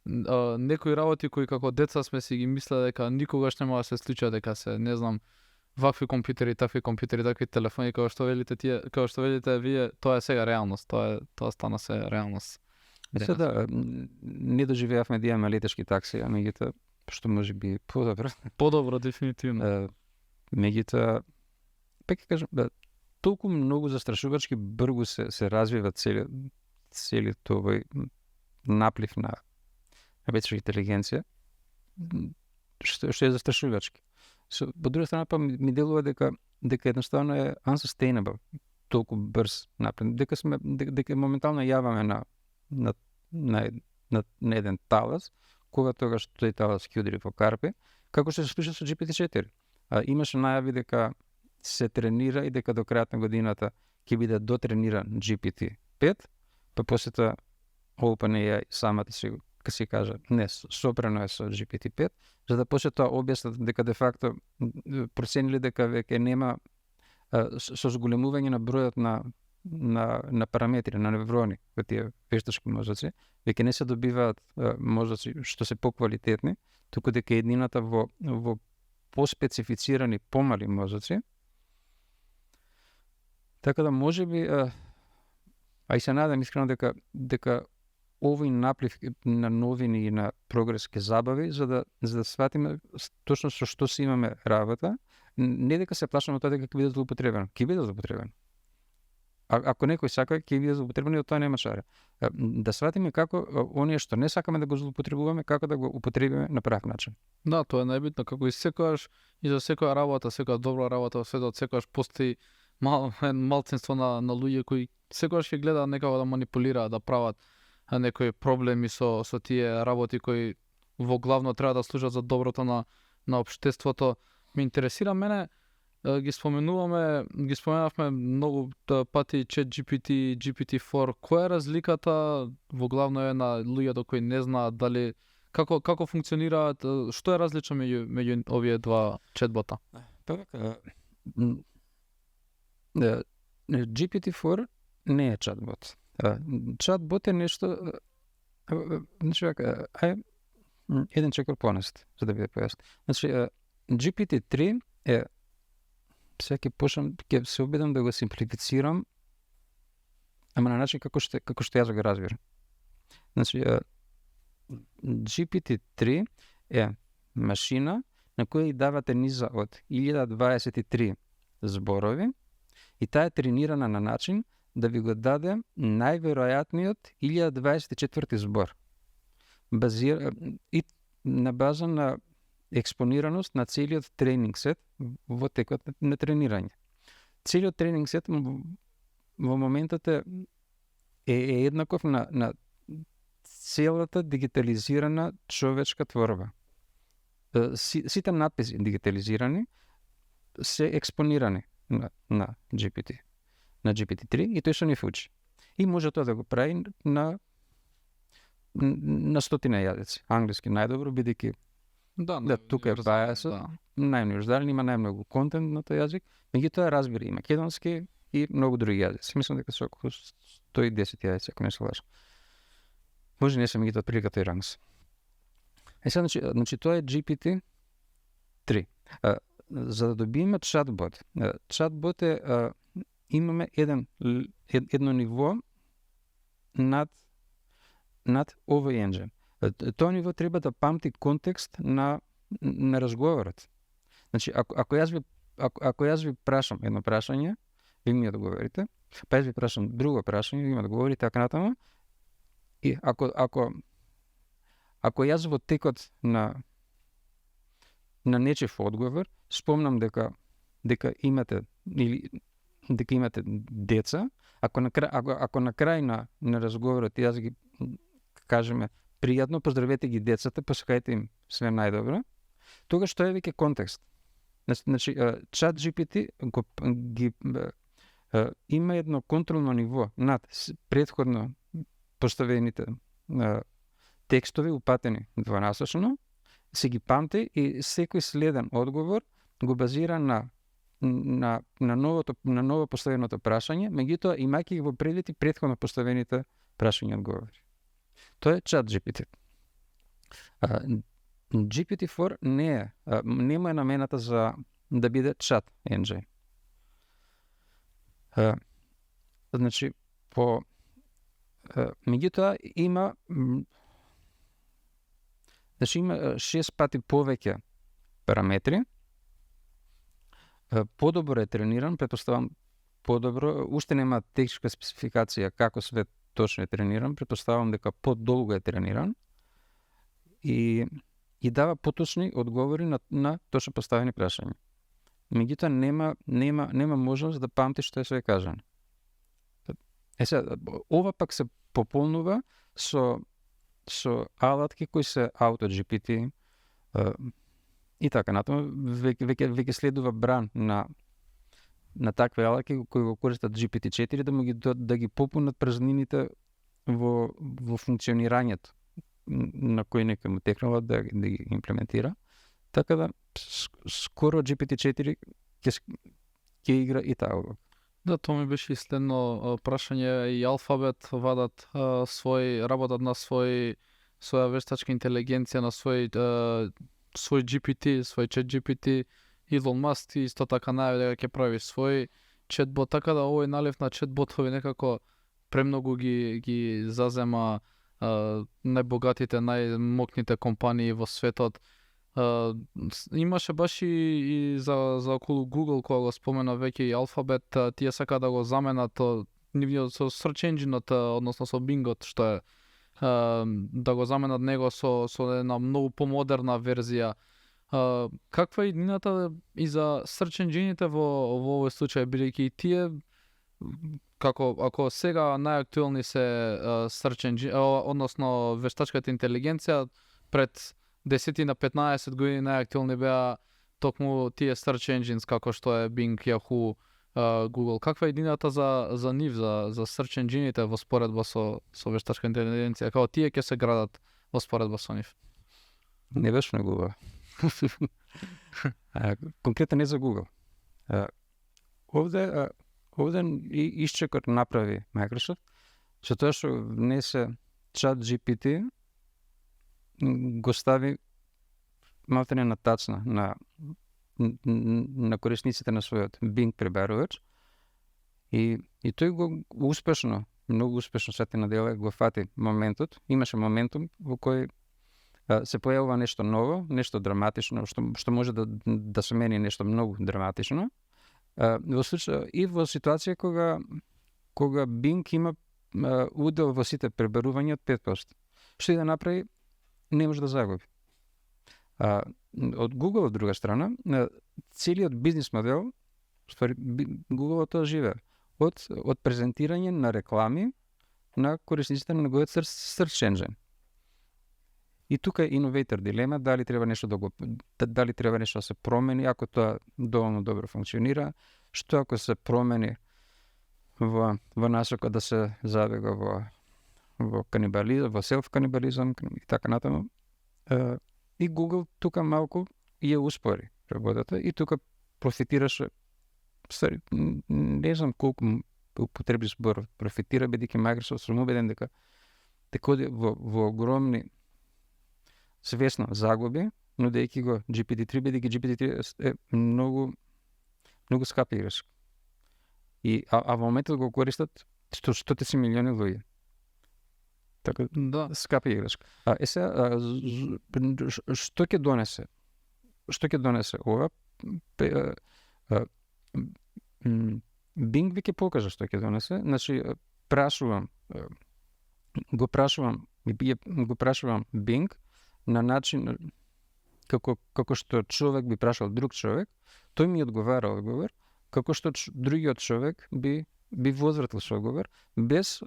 некои работи кои како деца сме си ги мислеле дека никогаш нема да се случат, дека се, не знам, вакви компјутери, такви телефони, како што велите вие, тоа е сега реалност, тоа стана се реалност. Сега не доживеавме да имаме летешки такси, а меѓутоа што може би подобро. Подобро, дефинитивно. Меѓутоа, пак ќе кажам, толку многу застрашувачки брзо се развива целиот овој наплив на веќа интелигенција, што е застрашувачки. По друга страна па ми делува дека едноставно е unsustainable, толку брз напред, дека моментално јаваме на еден талас, кога тогаш тој талас ќе удри по Карпе, како што се случи со GPT-4. Имаше најави дека се тренира и дека до крајот на годината ќе биде дотрениран GPT-5, па после тоа OpenAI самата си се каже, не, сопрено е со GPT-5, за да после тоа објаснат дека де факто проценили дека веќе нема со зголемување на бројот на параметри, на неврони во тие вештачки мозоци, веќе не се добиваат мозоци што се поквалитетни, туку дека еднината во поспецифицирани помали мозоци. Така да можеби, а и се надам искрено дека овој наплив на новини и на прогрес ќе забави, за да сватиме точно со што си имаме работа, не дека се плашаме од тоа дека ќе биде злоупотребен. Ќе биде злоупотребен. Ако некој сака, ќе биде злоупотребен и од тоа нема шаре. Да сватиме како оние што не сакаме да го злоупотребуваме, како да го употребиме на прав начин. Да, тоа е најбитно, како и секогаш и за секоја работа, секоја добра работа во светот, секогаш постои малцинство на луѓе кои секогаш ќе гледаат некако да манипулираат, да прават некои проблеми со тие работи кои во главно треба да служат за доброто на општеството. Ме интересира мене, ги споменавме многу пати ChatGPT, GPT-4. Која е разликата во главно е на луѓето кои не знаат дали како функционираат, што е различно меѓу овие два четбота? GPT-4 не е чатбот. Чатбот е нешто, еден чекор понест, за да биде појасно. Значи, GPT-3 е, сега ќе се обидам да го симплифицирам, ама на начин како што јас го разбирам. Значи, GPT-3 е машина на која ја давате низа од 1023 зборови и таа е тренирана на начин да ви го даде најверојатниот 1024 збор. И на база на експонираност на целиот тренинг сет во текот на тренирање. Целиот тренинг сет во моментот е еднаков на целата дигитализирана човечка творба. Сите надписи дигитализирани се експонирани на GPT. На GPT-3 и тој што ни учи. И може тоа да го прави на стотина јазици. Англиски најдобро, бидејќи тука е бајасот, најуниверзален, има најмногу контент на тој јазик, меѓутоа разбира и македонски и многу други јазици. Мислам дека се околу 110 јазици, ако не се лажам. Може не се меѓутоа приликата и ранс. Значи тоа е GPT-3. За да добиеме чатбот. Чатбот е имаме едно ниво над овој енџин. Тоа ниво треба да памти контекст на разговорот. Значи, ако јас ви прашам едно прашање, ви ми одговорите, па јас ви прашам друго прашање, ви ми одговорите така натаму, и ако јас во текот на нечев одговор спомнам дека имате деца, ако на крај на разговорот јас ги кажеме пријатно, поздравете ги децата, посакајте им све најдобро, тогаш тоа е веќе контекст. Значи, ChatGPT има едно контролно ниво над претходно поставените текстови упатени двонасочно, се ги памти и секој следен одговор го базира на ново поставеното прашање, меѓутоа имајќи ги во предвид и претходно поставените прашања и одговори. Тоа е ChatGPT. GPT-4 нема е намената за да биде чат engine. Значи, меѓутоа има 6 пати повеќе параметри, подобро е трениран, претпоставам подобро, уште нема техничка спецификација како све точно е трениран, претпоставам дека подолго е трениран и дава поточни одговори на точно поставени прашања. Меѓутоа нема можност да памти што е све кажано. Ова пак се пополнува со алатки кои се AutoGPT и така натаму, веќе следува бран на такви алатки кои го користат GPT-4 да ги попунат празнините во функционирањето на кој некој му текнало да ги имплементира. Така да скоро GPT-4 ќе игра и таа улога. Да, тоа ми беше и следно прашање. И Алфабет вадат работат на своја вештачка интелигенција, на свој GPT, свој чат GPT. Илон Маск исто така најави дека ќе прави свој четбот, така да овој налив на четботови некако премногу ги зазема најбогатите, најмокните компании во светот. Имаше баш и за околу Google, кога го спомена веќе и Alphabet, тие сака да го заменат нивниот со search engine-от, односно со Bing-от, што е да го заменат него со една многу помодерна верзија. Каква е иднината и за search engine-ите во овој случај, бидејќи тие ако сега најактуелни се search engine, односно вештачката интелигенција, пред 10 на 15 години најактуелни беа токму тие search engines како што е Bing, Yahoo, Google. Каква е иднината за нив, за search engine-ите во споредба со вештачка интелигенција, како тие ќе се градат во споредба со нив? Не беше многу убаво. Конкретно не за Google. Овде исчекот направи Microsoft, со тоа што внесе чат GPT, го стави малтене на тацна на корисниците на својот Bing пребарувач и тој го успешно, многу успешно сетина дела го фати моментот. Имаше моментум во кој се појавува нешто ново, нешто драматично, што може да се мени нешто многу драматично. Во случај и во ситуација кога Bing има удел во сите пребарувања од 5%. Што и да направи, не може да загуби. Од Google, од друга страна, целиот бизнис модел, Google тоа живее од презентирање на реклами на корисниците на неговиот search engine. И тука е инноватор дилема, дали треба нешто да се промени, ако тоа доволно добро функционира, што ако се промени во насока да се забега во канибализам, во селф-канибализам и така натаму. И Google тука малку ја успори работата и тука профитираше, не знам колку употреби збор профитира, бидејќи Microsoft сум убеден дека оди во огромни свесно загуби, нудејќи го GPT-3, бидејќи GPT-3 е многу скапа играчка. А во моментот го користат стотици милиони луѓе. Така Да. скапа играчка. Сега што ќе донесе? Што ќе донесе ова? Bing ви ќе покажа што ќе донесе. Значи го прашувам Bing на начин како што човек би прашал друг човек, тој ми одговара одговор, како што другиот човек би возвратил со одговор без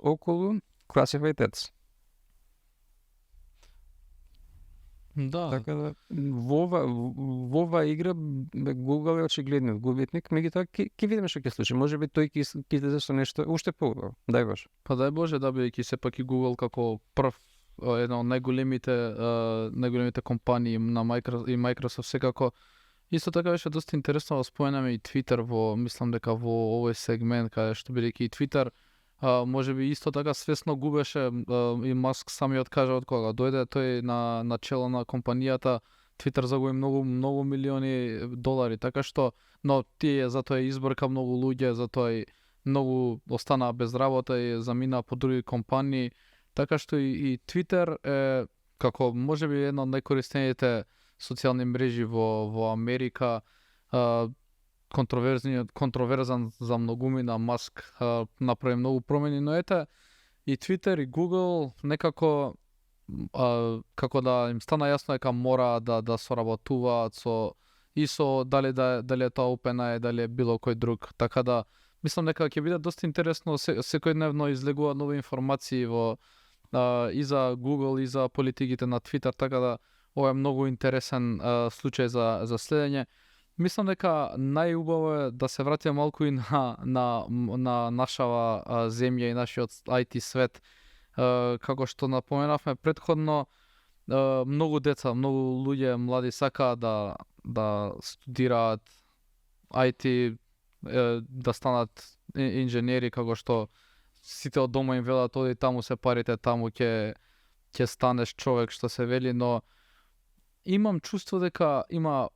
околу classified text. Да. Така да во ова игра Google е очигледниот губитник, меѓутоа ќе видиме што ќе случи. Можеби тој ќе излезе со нешто уште поубаво. Дај Боже. Па дај Боже, да, бидејќи сепак и Google како прв една од најголемите компании на Microsoft секако. Исто така беше доста интересно да споменаме и Twitter мислам дека во овој сегмент, каде што бидејќи и Twitter можеби исто така свесно губеше, и Маск самиот кажа од кога дојде тој на чело на компанијата, Twitter загуби многу милиони долари, така што, но тие затоа избрка многу луѓе, затоа и многу останаа без работа и заминаа по други компании, така што и Twitter е како можеби една од најкористените социјални мрежи во Америка, контроверзан за многумина. Маск направи многу промени, но ете и Twitter и Google некако како да им стана јасно дека мора да соработуваат со дали е тоа OpenAI, дали е било кој друг, така да мислам дека ќе биде доста интересно, секојдневно излегува нови информации и за Google и за политиките на Twitter, така да ова е многу интересен случај за следење. Мислам дека најубаво е да се вратиме малку и на нашава земја и нашиот IT свет. како што напоменавме претходно, многу деца, многу луѓе млади сакаат да студираат IT, да станат инженери, како што сите од дома им велат оди таму се парите, таму ќе станеш човек, што се вели, но имам чувство дека има,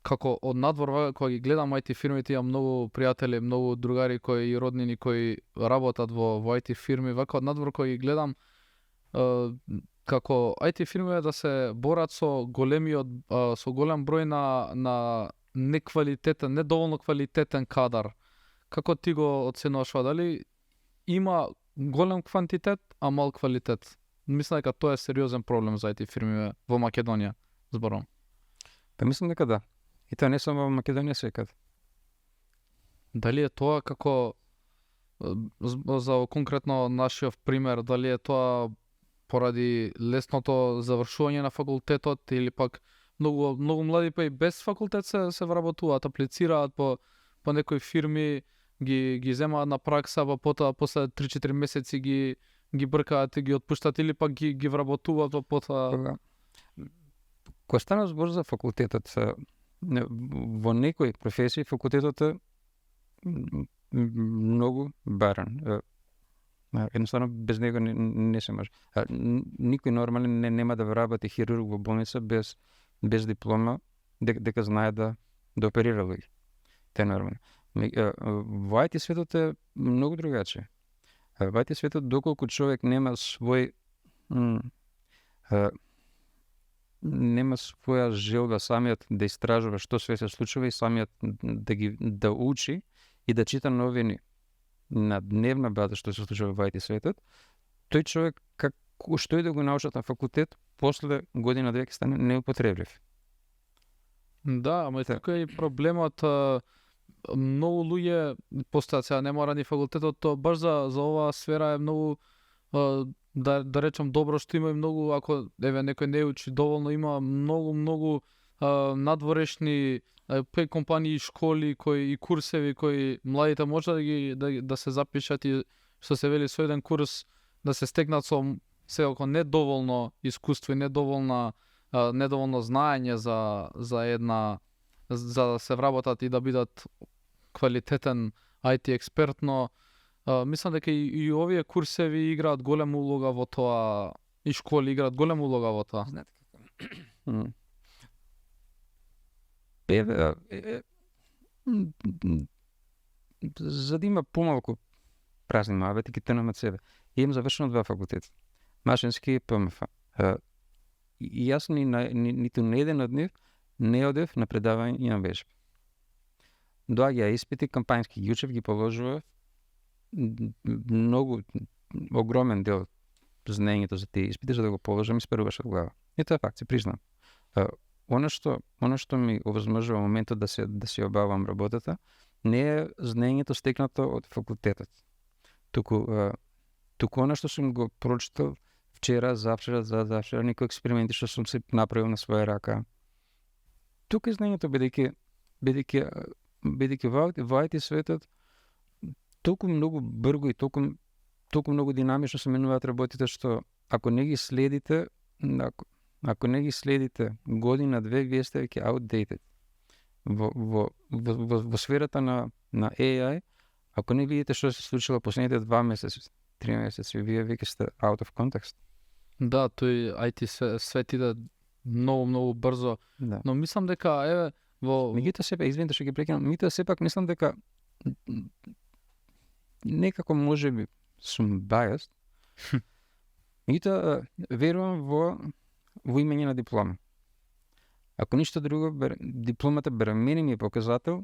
како од надвор кога ги гледам IT фирмите, имам многу пријатели, многу другари и роднини кои работат во IT фирми, вака од надвор кога ги гледам, како IT фирми да се борат со голем број на неквалитетен, недоволно квалитетен кадар. Како ти го оценуваш, дали има голем квантитет, а мал квалитет? Мислам дека тоа е сериозен проблем за IT фирми во Македонија, зборам. Па мислам дека да. И тоа не само во Македонија, секад. Дали е тоа како за конкретно нашиот пример, дали е тоа поради лесното завршување на факултетот или пак многу млади па и без факултет се вработуваат, аплицираат по некои фирми, ги земаат на пракса, па потоа после 3-4 месеци ги бркаат и ги отпуштат или пак ги вработуваат по потоа. Кога стана збор за факултетот, во некои професии факултетот е многу баран. Едноставно без него не се може. Никој нормален нема да вработи хирург во болница без диплома, дека знае да оперира луѓе. Тоа е нормално. Во IT светот е многу другаче. Во IT светот доколку човек нема нема своја желба самиот да истражува што све се случува и самиот да учи и да чита новини на дневна база што се случува во IT светот, тој човек што и да го научат на факултет, после година две ќе стане неупотреблив. Да, ама така и проблемот, многу луѓе постаат, сега не мора ни факултетот, то баш за оваа сфера е многу, да речам, добро што има и многу, ако некој не учи доволно, има многу надворешни компании, школи и курсеви кои младите може да се запишат и што се вели со еден курс да се стекнат со секако недоволно искуство и недоволно знаење за да се вработат и да бидат квалитетен IT експерт, но мислам дека и овие курсеви играат голема улога во тоа, и школи играат голема улога во тоа. Знаете за да има помалку празни муабети, ги трнам од себе. Имам завршено 2 факултета, машински и ПМФ. И јас ниту на еден од нив не одев на предавање и на вежби. Доаѓа испити, кампањски ги учев, ги положував, многу огромен дел знаењето за тие испити за да го положам испаруваше од глава. И тоа факт, се признам. Она што ми овозможува моментот да се обавам работата, не е знаењето стекнато од факултетот. Туку она што сум го прочитал вчера, завчера, некои експерименти што сум се направил на своја рака. Тука е знаењето, бидејќи во IT светот толку многу брзо и толку многу динамично се менуваат работите, што ако не ги следите година, две, вие сте веќе outdated. Во сферата на AI, ако не видите што се случило последните 2 месеци, 3 месеци, вие веќе сте out of context. Да, тој IT свет иде многу брзо, да. Но мислам дека меѓутоа сепак, извинете што ги прекинам, меѓутоа сепак мислам дека некако можеби сум biased. Меѓутоа верувам во имање на диплома. Ако ништо друго, дипломата барем мене ми е показател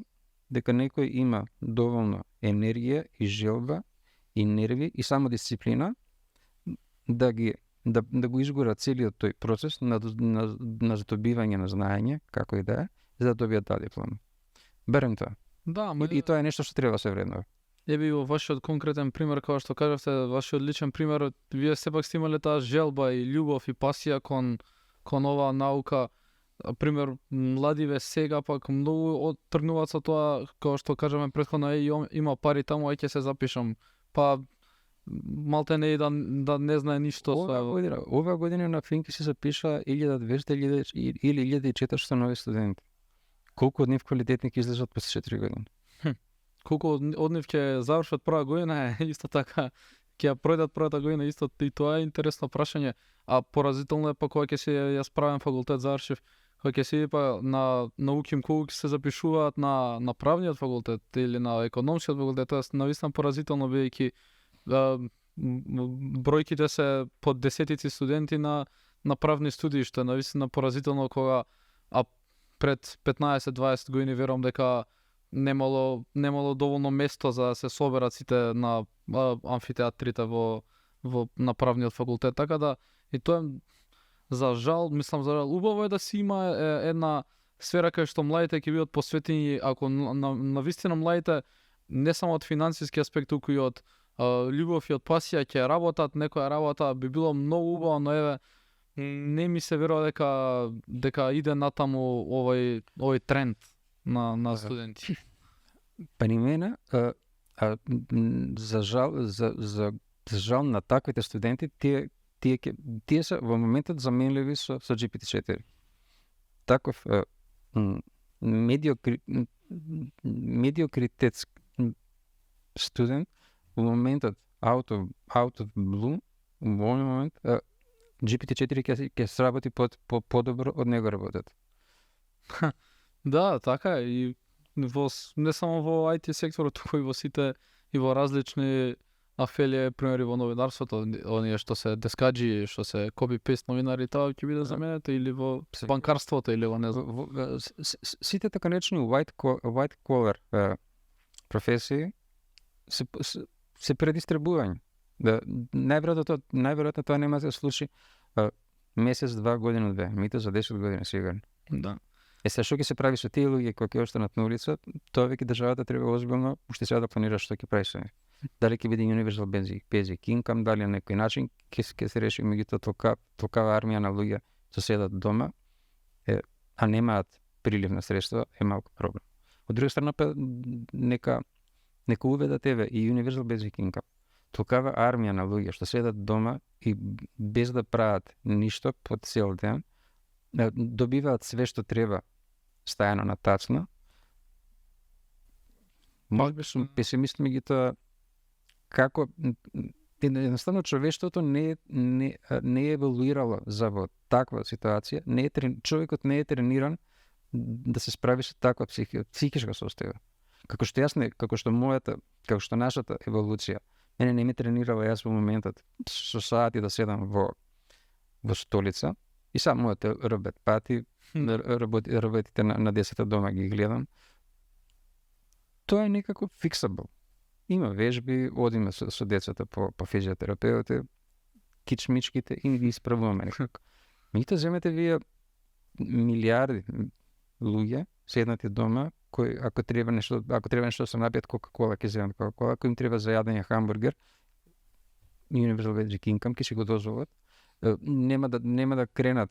дека некој има доволно енергија и желба и нерви и само дисциплина да го изгора целиот тој процес на здобивање на знаење, како и да е, за да добијат таа диплома. Барем тоа. Да, и тоа е нешто што треба да се вреднува. Еби во вашиот конкретен пример, како што кажавте, вашиот личен пример, вие сепак сте имале таа желба и љубов и пасија кон оваа наука. Пример, младиве сега пак многу тргнуваат со тоа, како што кажаме претходно, има пари таму, ај ќе се запишам. Па малте не да не знае ништо Ова година на Финки се запиша 1200 или 1400 нови студенти. Колку од нив квалитетни ќе излезат през 4 години? колку од нив ќе завршат прва година, исто така ќе ја пројдат првата година, исто и тоа е интересно прашање. А поразително е па кога ќе се јас правен факултет завршив, кога ќе се иде па на УКИМ, колку ќе се запишуваат на правниот факултет или на економскиот факултет, тоа е навистина поразително бидејќи бројките се под десетици студенти на правни студии, што е навистина поразително кога пред 15-20 години верувам дека немало доволно место за да се соберат сите на амфитеатрите на правниот факултет, така да и тоа за жал убаво е да си има една сфера кај што младите ќе бидат посветени, ако на вистина младите не само од финансиски аспект, туку и од љубов и од пасија ќе работат некоја работа, би било многу убаво, но еве не ми се верува дека иде натаму овој тренд на студенти. При мене, за жал на таквите студенти, тие се во моментот заменливи со GPT-4. Таков медиокритет студент во моментот out of blue, во овој момент GPT-4 ќе сработи подобро од него работат. Да, така е, и не само во IT секторот, туку и во сите и во различни афелија, примери во новинарството, оние што се дескаџи, што се copy-paste новинари, тоа ќе биде заменето или во банкарството или во не знам. Сите така наречени white collar професии се предистрибување. Да, најверојатно тоа нема да се случи месец, 2 година, 2, мито за 10 години сигурно. Да. Сега што ќе се прави со тие луѓе кои ќе останат на улица, тоа веќе државата треба озбилно уште сега да планира што ќе прави со нив. Дали ќе биде universal basic income, дали на некој начин ќе се реши меѓутоа толкава армија на луѓе што седат дома, а немаат прилив на средства, е малку проблем. Од друга страна нека уведат и universal basic income. Толкава армија на луѓе што седат дома и без да прават ништо по цел ден, добиваат све што треба стајано на тацна. Може би сум песимист меѓутоа како едноставно човештвото не е еволуирало за во таква ситуација, човекот не е трениран да се справи со таква психичка состојба. Како што нашата еволуција мене не ми тренирала, јас во моментот со сати да седам во столица и само моите пати, работите на 10 дома ги гледам. Тоа е некако фиксабл. Има вежби, одиме со децата по физиотерапеути, кичмичките и ги исправуваме некако. Меѓутоа земете вие милиарди луѓе седнати дома, кои ако треба нешто да се напијат Кока-кола, ќе земат Кока-кола, ако им треба за јадење хамбургер, universal basic income ќе си го дозволат. Нема да кренат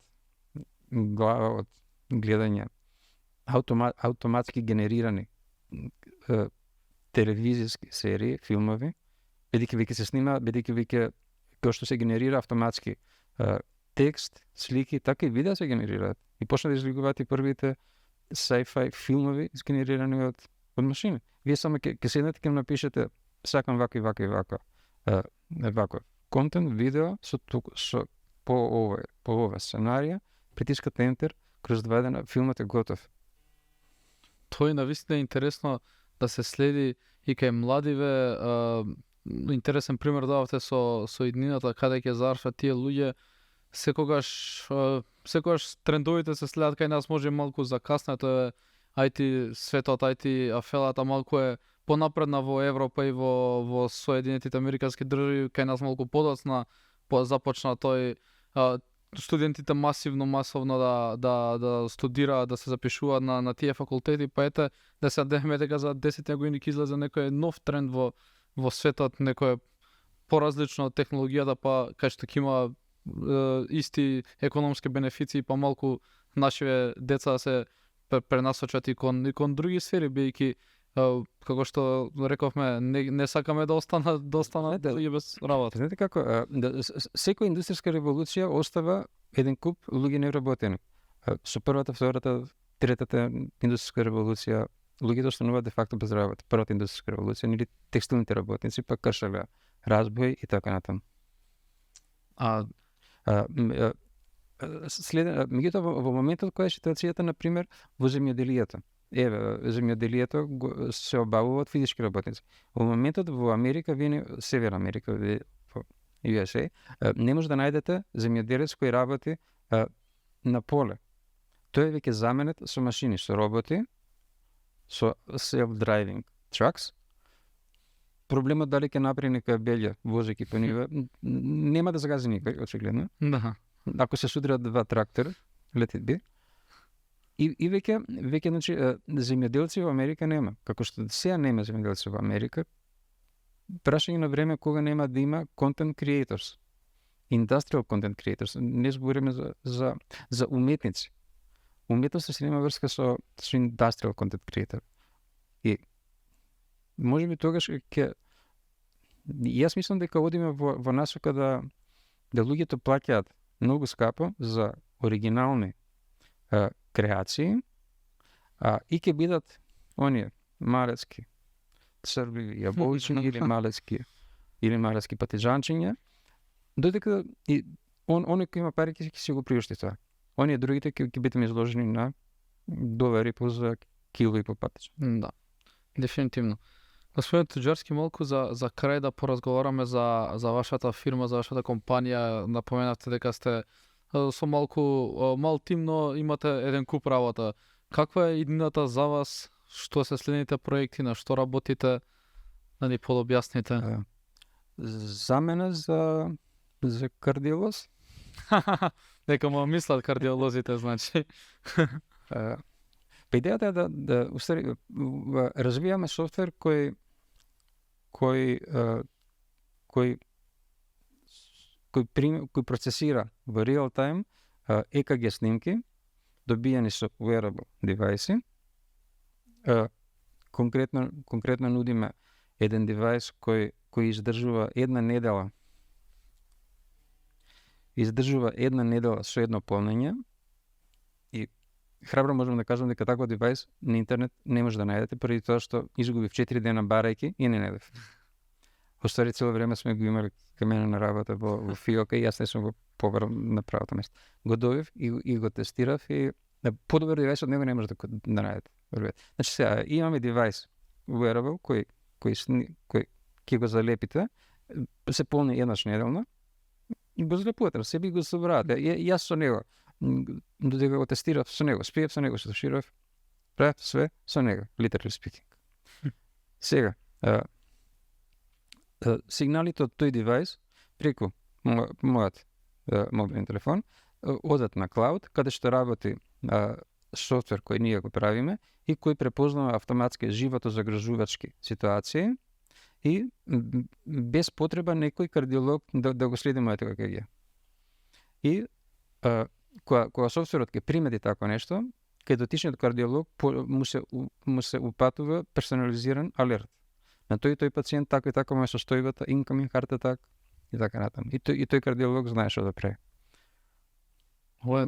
глава од гледање автоматски генерирани телевизиски серии, филмови, бидејќи веќе се снима, бидејќи веќе кој што се генерира автоматски текст, слики, така и видеа се генерираат. И почна да излегуваат и првите sci-fi филмови изгенерирани од машини. Вие само ќе седнете ќе напишете сакам вака контент, видео по ова сценарија, притискате ентер, кроз 2 дена филмот е готов. Тоа е навистина интересно да се следи и кај младиве. Интересен пример давате со иднината, каде ќе завршат тие луѓе. Секогаш трендовите се следат кај нас, може малку закаснето е IT светот, IT афелата малку е понапредна во Европа и во Соединетите Американски држави, кај нас малку подоцна започна тој студентите масовно да студираат, да се запишуваат на тие факултети, па ете да се надеваме дека за 10 години ќе излезе некој нов тренд во светот, некој поразлично од технологијата, па кај што ќе има исти економски бенефиции, па малку нашите деца се пренасочат и кон други сфери, бидејќи како што рековме, не сакаме да останат луѓе без работа. Знаете како, секоја индустријска револуција остава еден куп луѓе невработени. Со првата, втората, третата индустријска револуција луѓето остануваат де факто без работа. Првата индустријска револуција, нели текстилните работници па кршалеа разбој и така натаму. Меѓутоа во моментот која е ситуацијата, на пример, во земјоделието. Земјоделието се обавува од физички работници. Во моментот во Америка, Северна Америка, во USA, не може да најдете земјоделец кој работи на поле. Тој е веќе заменет со машини, со роботи, со self-driving trucks. Проблемот дали ќе направи некоја белја возејќи по нива, нема да загази никој, очигледно. Да. Ако се судрат два трактора, let it be. И веќе значи земјоделци во Америка нема. Како што сега нема земјоделци во Америка, прашање на време кога нема да има content creators. Industrial content creators. Не збориме за уметници. Уметноста се нема врска со industrial content creator. И може би тогаш ќе јас мислам дека одиме во насока да луѓето плаќаат многу скапо за оригинални креации, и ќе бидат оние малецки црвливи јаболчиња или малецки патиџанчиња, додека и оној кој има пари ќе си го приушти тоа. Оние другите ќе бидеме изложени на $1 за кило и по патиџан. Да, дефинитивно. Господин Туџарски, малку за крај да поразговараме за вашата фирма, за вашата компанија. Напоменавте дека сте со мал тим, но имате еден куп работа. Каква е иднината за вас? Што се следните проекти, на што работите? Да ни подобјасните. За мене за кардиолоз. Дека му мислат кардиолозите, значи. Па идејата е да развиваме софтвер кој процесира во real time EKG снимки добијани со wearable девајси. Конкретно нудиме еден девајс кој издржува една недела со едно полнење, и храбро можам да кажам дека таков девајс на интернет не може да најдете, преди тоа што изгубив 4 дена барајки и не најдев. Остави цело време сме го имали кај мене на работа во фиока и јас не сум го побарал на правото место. Го добив и го тестирав, и подобар девајс од него не може да најдете. Значи сега имаме девајс wearable кој ќе го залепите, се полни еднаш неделно и го залепувате, себе и го собравате. Јас со него, додека го тестирав со него, спиев со него, се туширав, правев све со него, literally speaking. Сега, сигналите од тој девајс преку мојот мобилен телефон одат на клауд, каде што работи софтвер кој ние го правиме и кој препознава автоматски животозагрижувачки ситуации, и без потреба некој кардиолог да го следи моето EKG. И кога софтверот ќе примети тако нешто, кај дотичниот кардиолог му се упатува персонализиран алерт. На тој пациент тако и тако му е состојбата, incoming heart attack и така натаму. И тој кардиолог знае што да прави. Ова е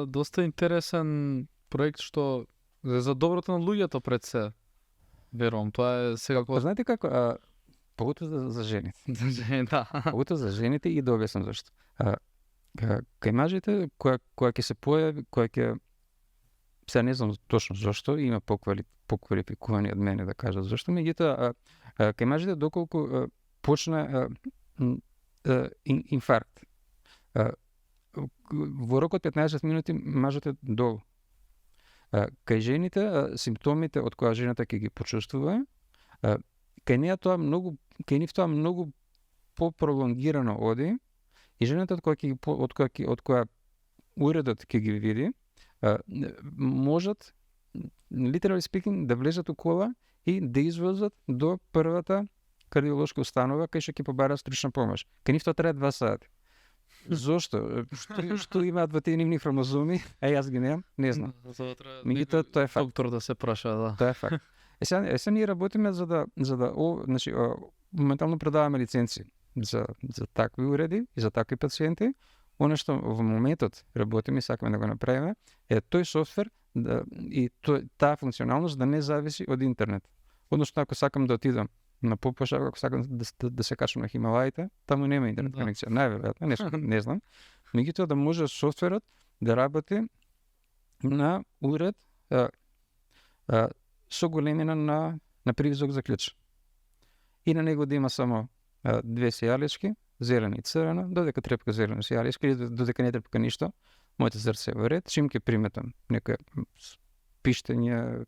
доста интересен проект, што е за доброто на луѓето пред се. Верувам, тоа е секако. Знаете како, поготово за жените. Да. Поготово за жените, и да објаснам зашто. Кај мажите која ќе се појави, која ќе, сега не знам точно зашто, има поквалификувани од мене да кажат зашто, меѓутоа кај мажите доколку почна инфаркт, во рок од 15 минути мажот е долу. Кај жените симптомите од која жената ќе ги почувствува, кај нив тоа многу попролонгирано оди, и жената од која уредот ќе ги види, можат, literally speaking, да влезат у кола и да извозат до првата кардиолошка установа кај што ќе побараат стручна помош. Кај нив тоа трае 2 сати. Зошто? Што имаат во тие нивни хромозоми, јас ги немам, не знам. Меѓутоа тоа е факт. Доктор да се праша, да. Тоа е факт. Сега ние работиме за да значи, моментално продаваме лиценци за такви уреди и за такви пациенти. Оно што во моментот работиме и сакаме да го направиме е тој софтвер и таа функционалност да не зависи од интернет. Односно, ако сакам да отидам на попошав, ако сакам да се качам на Хималаите, таму нема интернет конекција, најверојатно, не знам. Меѓутоа да може софтверот да работи на уред со големина на привизок за клjuč. И на него да има само две сејалички, зелена и црвена, додека трепка зелена сејаличка или додека не трепка ништо, моето срце е во ред, чим ќе приметам некоја пиштење,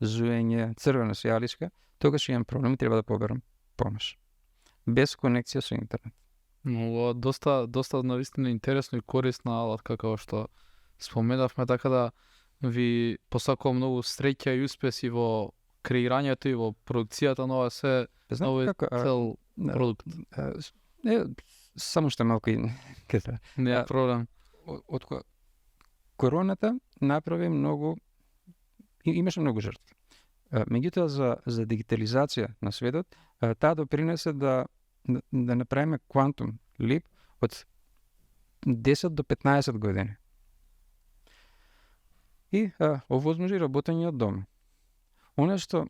зуење, црвена сејаличка, тогаш имам проблем и треба да поберам помош. Без конекција со интернет. Но доста навистина интересно и корисна алатка како што споменавме, така да ви посакувам многу среќа и успеси во креирањето и во продукцијата на ова се нови цел продукт. Само што малку и Не е проблем. Од короната направи многу, имаше многу жртви. Меѓутоа за дигитализација на светот, таа допринесе да направиме квантум лип од 10 до 15 години. И овозможи работење од дома. Оно што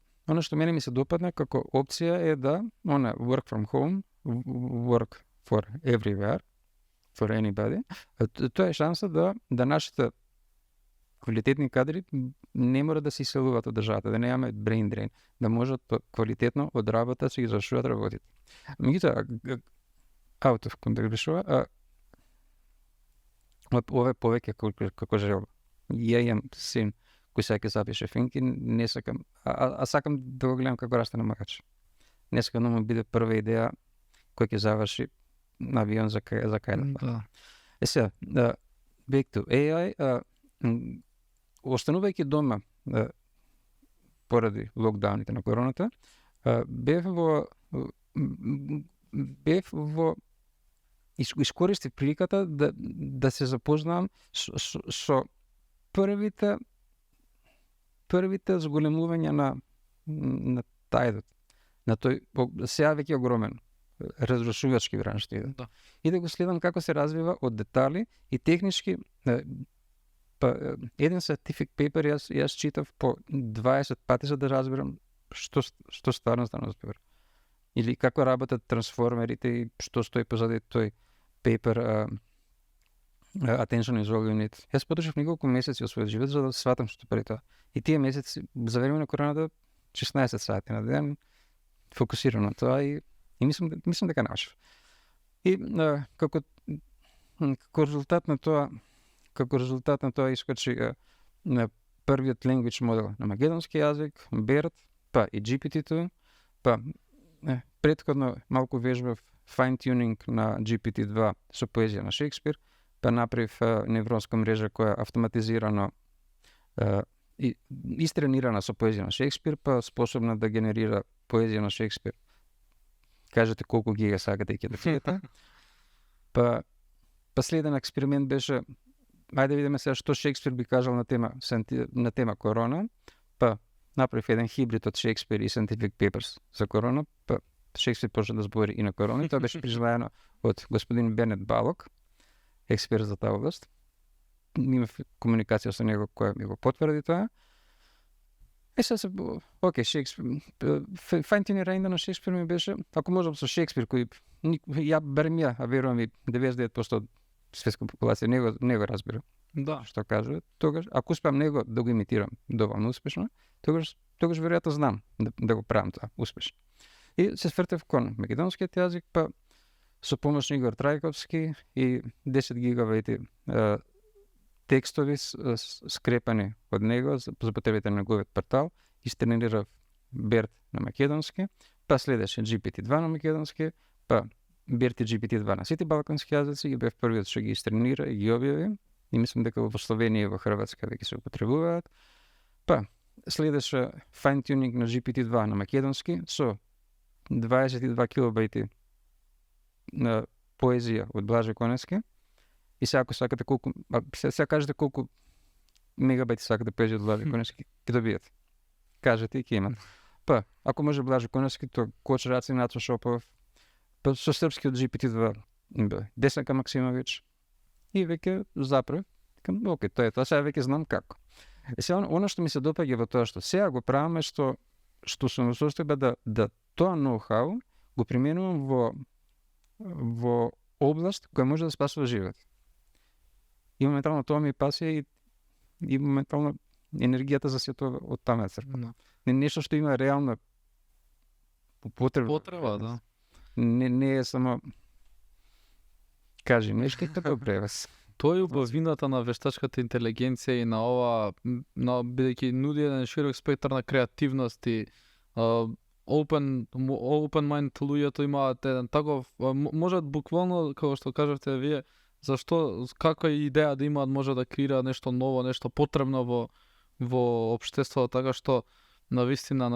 мене ми се допадна како опција е да work from home, work for everywhere, for anybody. Тоа е шанса да нашите квалитетни кадри не мора да се иселуваат од државата, да немаме brain drain, да можат квалитетно од работа да се извршуваат работите. Меѓутоа, out of context, ова е повеќе како желба. Ја имам син кој сега ќе запише финки, не сакам, сакам да го гледам како расте на магач. Не сакам да му биде прва идеја кој ќе заврши на авион за кај да. Сега, back to AI, останувајќи дома поради локдауните на короната, бев во искористив приликата да се запознам со првите зголемувања на тајдот, на тој сега веќе огромен разрушувачки бранш. Да. И да го следам како се развива од детали и технички. Еден scientific paper јас читав по 20 пати за да разберам што стварно стана збор. Или како работат трансформерите и што стои позади тој paper Attention is all you need. Јас потрошив неколку месеци од својот живот за да сватам што прави тоа. И тие месеци за време на короната 16 сати на ден фокусирано на тоа и мислам дека научив. И како резултат на тоа искочи на првиот language модел на македонски јазик, BERT, па и GPT-2, па претходно малку вежбав fine tuning на GPT-2 со поезија на Шекспир, па направив невронска мрежа која автоматизирано и истренирана со поезија на Шекспир, па способна да генерира поезија на Шекспир. Кажете колку гига сакате и ќе добиете. Па следен експеримент беше, ајде да видиме сега што Шекспир би кажал на тема корона, па направив еден хибрид од Шекспир и Scientific Papers за корона, па Шекспир почна да збори и на корона, и тоа беше признаено од господин Бенет Балок, експерт за таа област. Имав комуникација со него која ми го потврди тоа. Шекспир, фајнтюнирање на Шекспир ми беше, ако можам со Шекспир, кој а верувам и 99% од светска популација не го разбира. Да. Што кажува, тогаш ако успеам него да го имитирам доволно успешно, тогаш веројатно знам да го правам тоа успешно. И се свртев кон македонскиот јазик, па со помош на Игор Трајковски и 10 гигабајти текстови скрепани од него за потребите на неговиот портал, истренирав BERT на македонски, па следеше GPT-2 на македонски, па BERT и GPT-2 на сите балкански јазици, и бев првиот што ги истренира и ги објави, и мислам дека во Словенија и во Хрватска веќе се употребуваат. Па следеше fine tuning на GPT-2 на македонски со 22 килобајти на поезија од Блаже Коневски. И сега ако сакате колку, сега кажете колку мегабајти сакате поезија од Блаже Коневски, ќе добиете. Кажете и ќе имате. Па, ако може Блажо Коневски, то Коч Раци Нато Шопов, па со српскиот GPT-2 Десанка Максимович и веќе заправ, викам, окей, тоа сега веќе знам како. И сега оно што ми се допаѓа во тоа што сега го правиме што сум во состојба да тоа ноу-хау го применувам во област која може да спасува живот. И моментално тоа ми е пасија и моментално енергијата за сето од таму црпам. Нешто што има реална потреба. Да. Не е само кажи нешто и како превес. Тоа е убавината на вештачката интелигенција и на ова, бидејќи нуди еден широк спектар на креативност и open mind луѓето имаат еден таков, можат буквално, како што кажавте вие, зашто, каква идеја да имаат, може да креира нешто ново, нешто потребно во општеството, така што навистина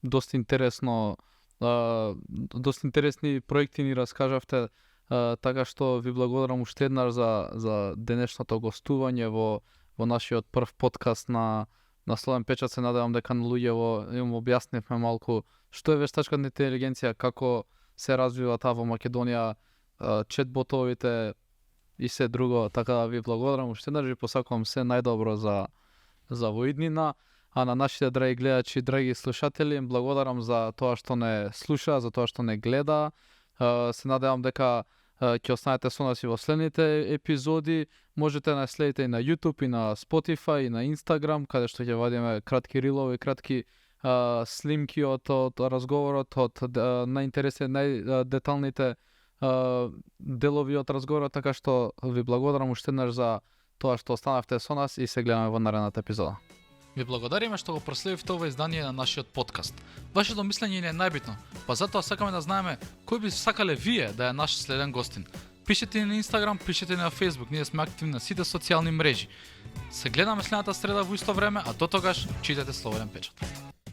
доста интересно, доста интересни проекти ни раскажавте, така што ви благодарам уште еднаш за денешното гостување во нашиот прв подкаст на Слободен печат. Се надевам дека на луѓево им објаснивме малку што е вештачката интелигенција, како се развива таа во Македонија, четботовите и се друго, така да ви благодарам уште еднаш, ви посакувам се најдобро за воиднина, а на нашите драги гледачи, драги слушатели, им благодарам за тоа што не слуша, за тоа што не гледа. Се надевам дека ќе останете со нас и во следните епизоди. Можете да следите и на YouTube, и на Spotify, и на Instagram, каде што ќе вадиме кратки рилови, кратки снимки од разговорот, од најдеталните делови од разговорот, така што ви благодарам уште еднаш за тоа што останавте со нас и се гледаме во наредната епизода. Ви благодариме што го проследивте ова издание на нашиот подкаст. Вашето мислење ни е најбитно, па затоа сакаме да знаеме кој би сакале вие да е наш следен гостин. Пишете ни на Instagram, пишете ни на Facebook, ние сме активни на сите социјални мрежи. Се гледаме следната среда во исто време, а до тогаш читате Слободен печат.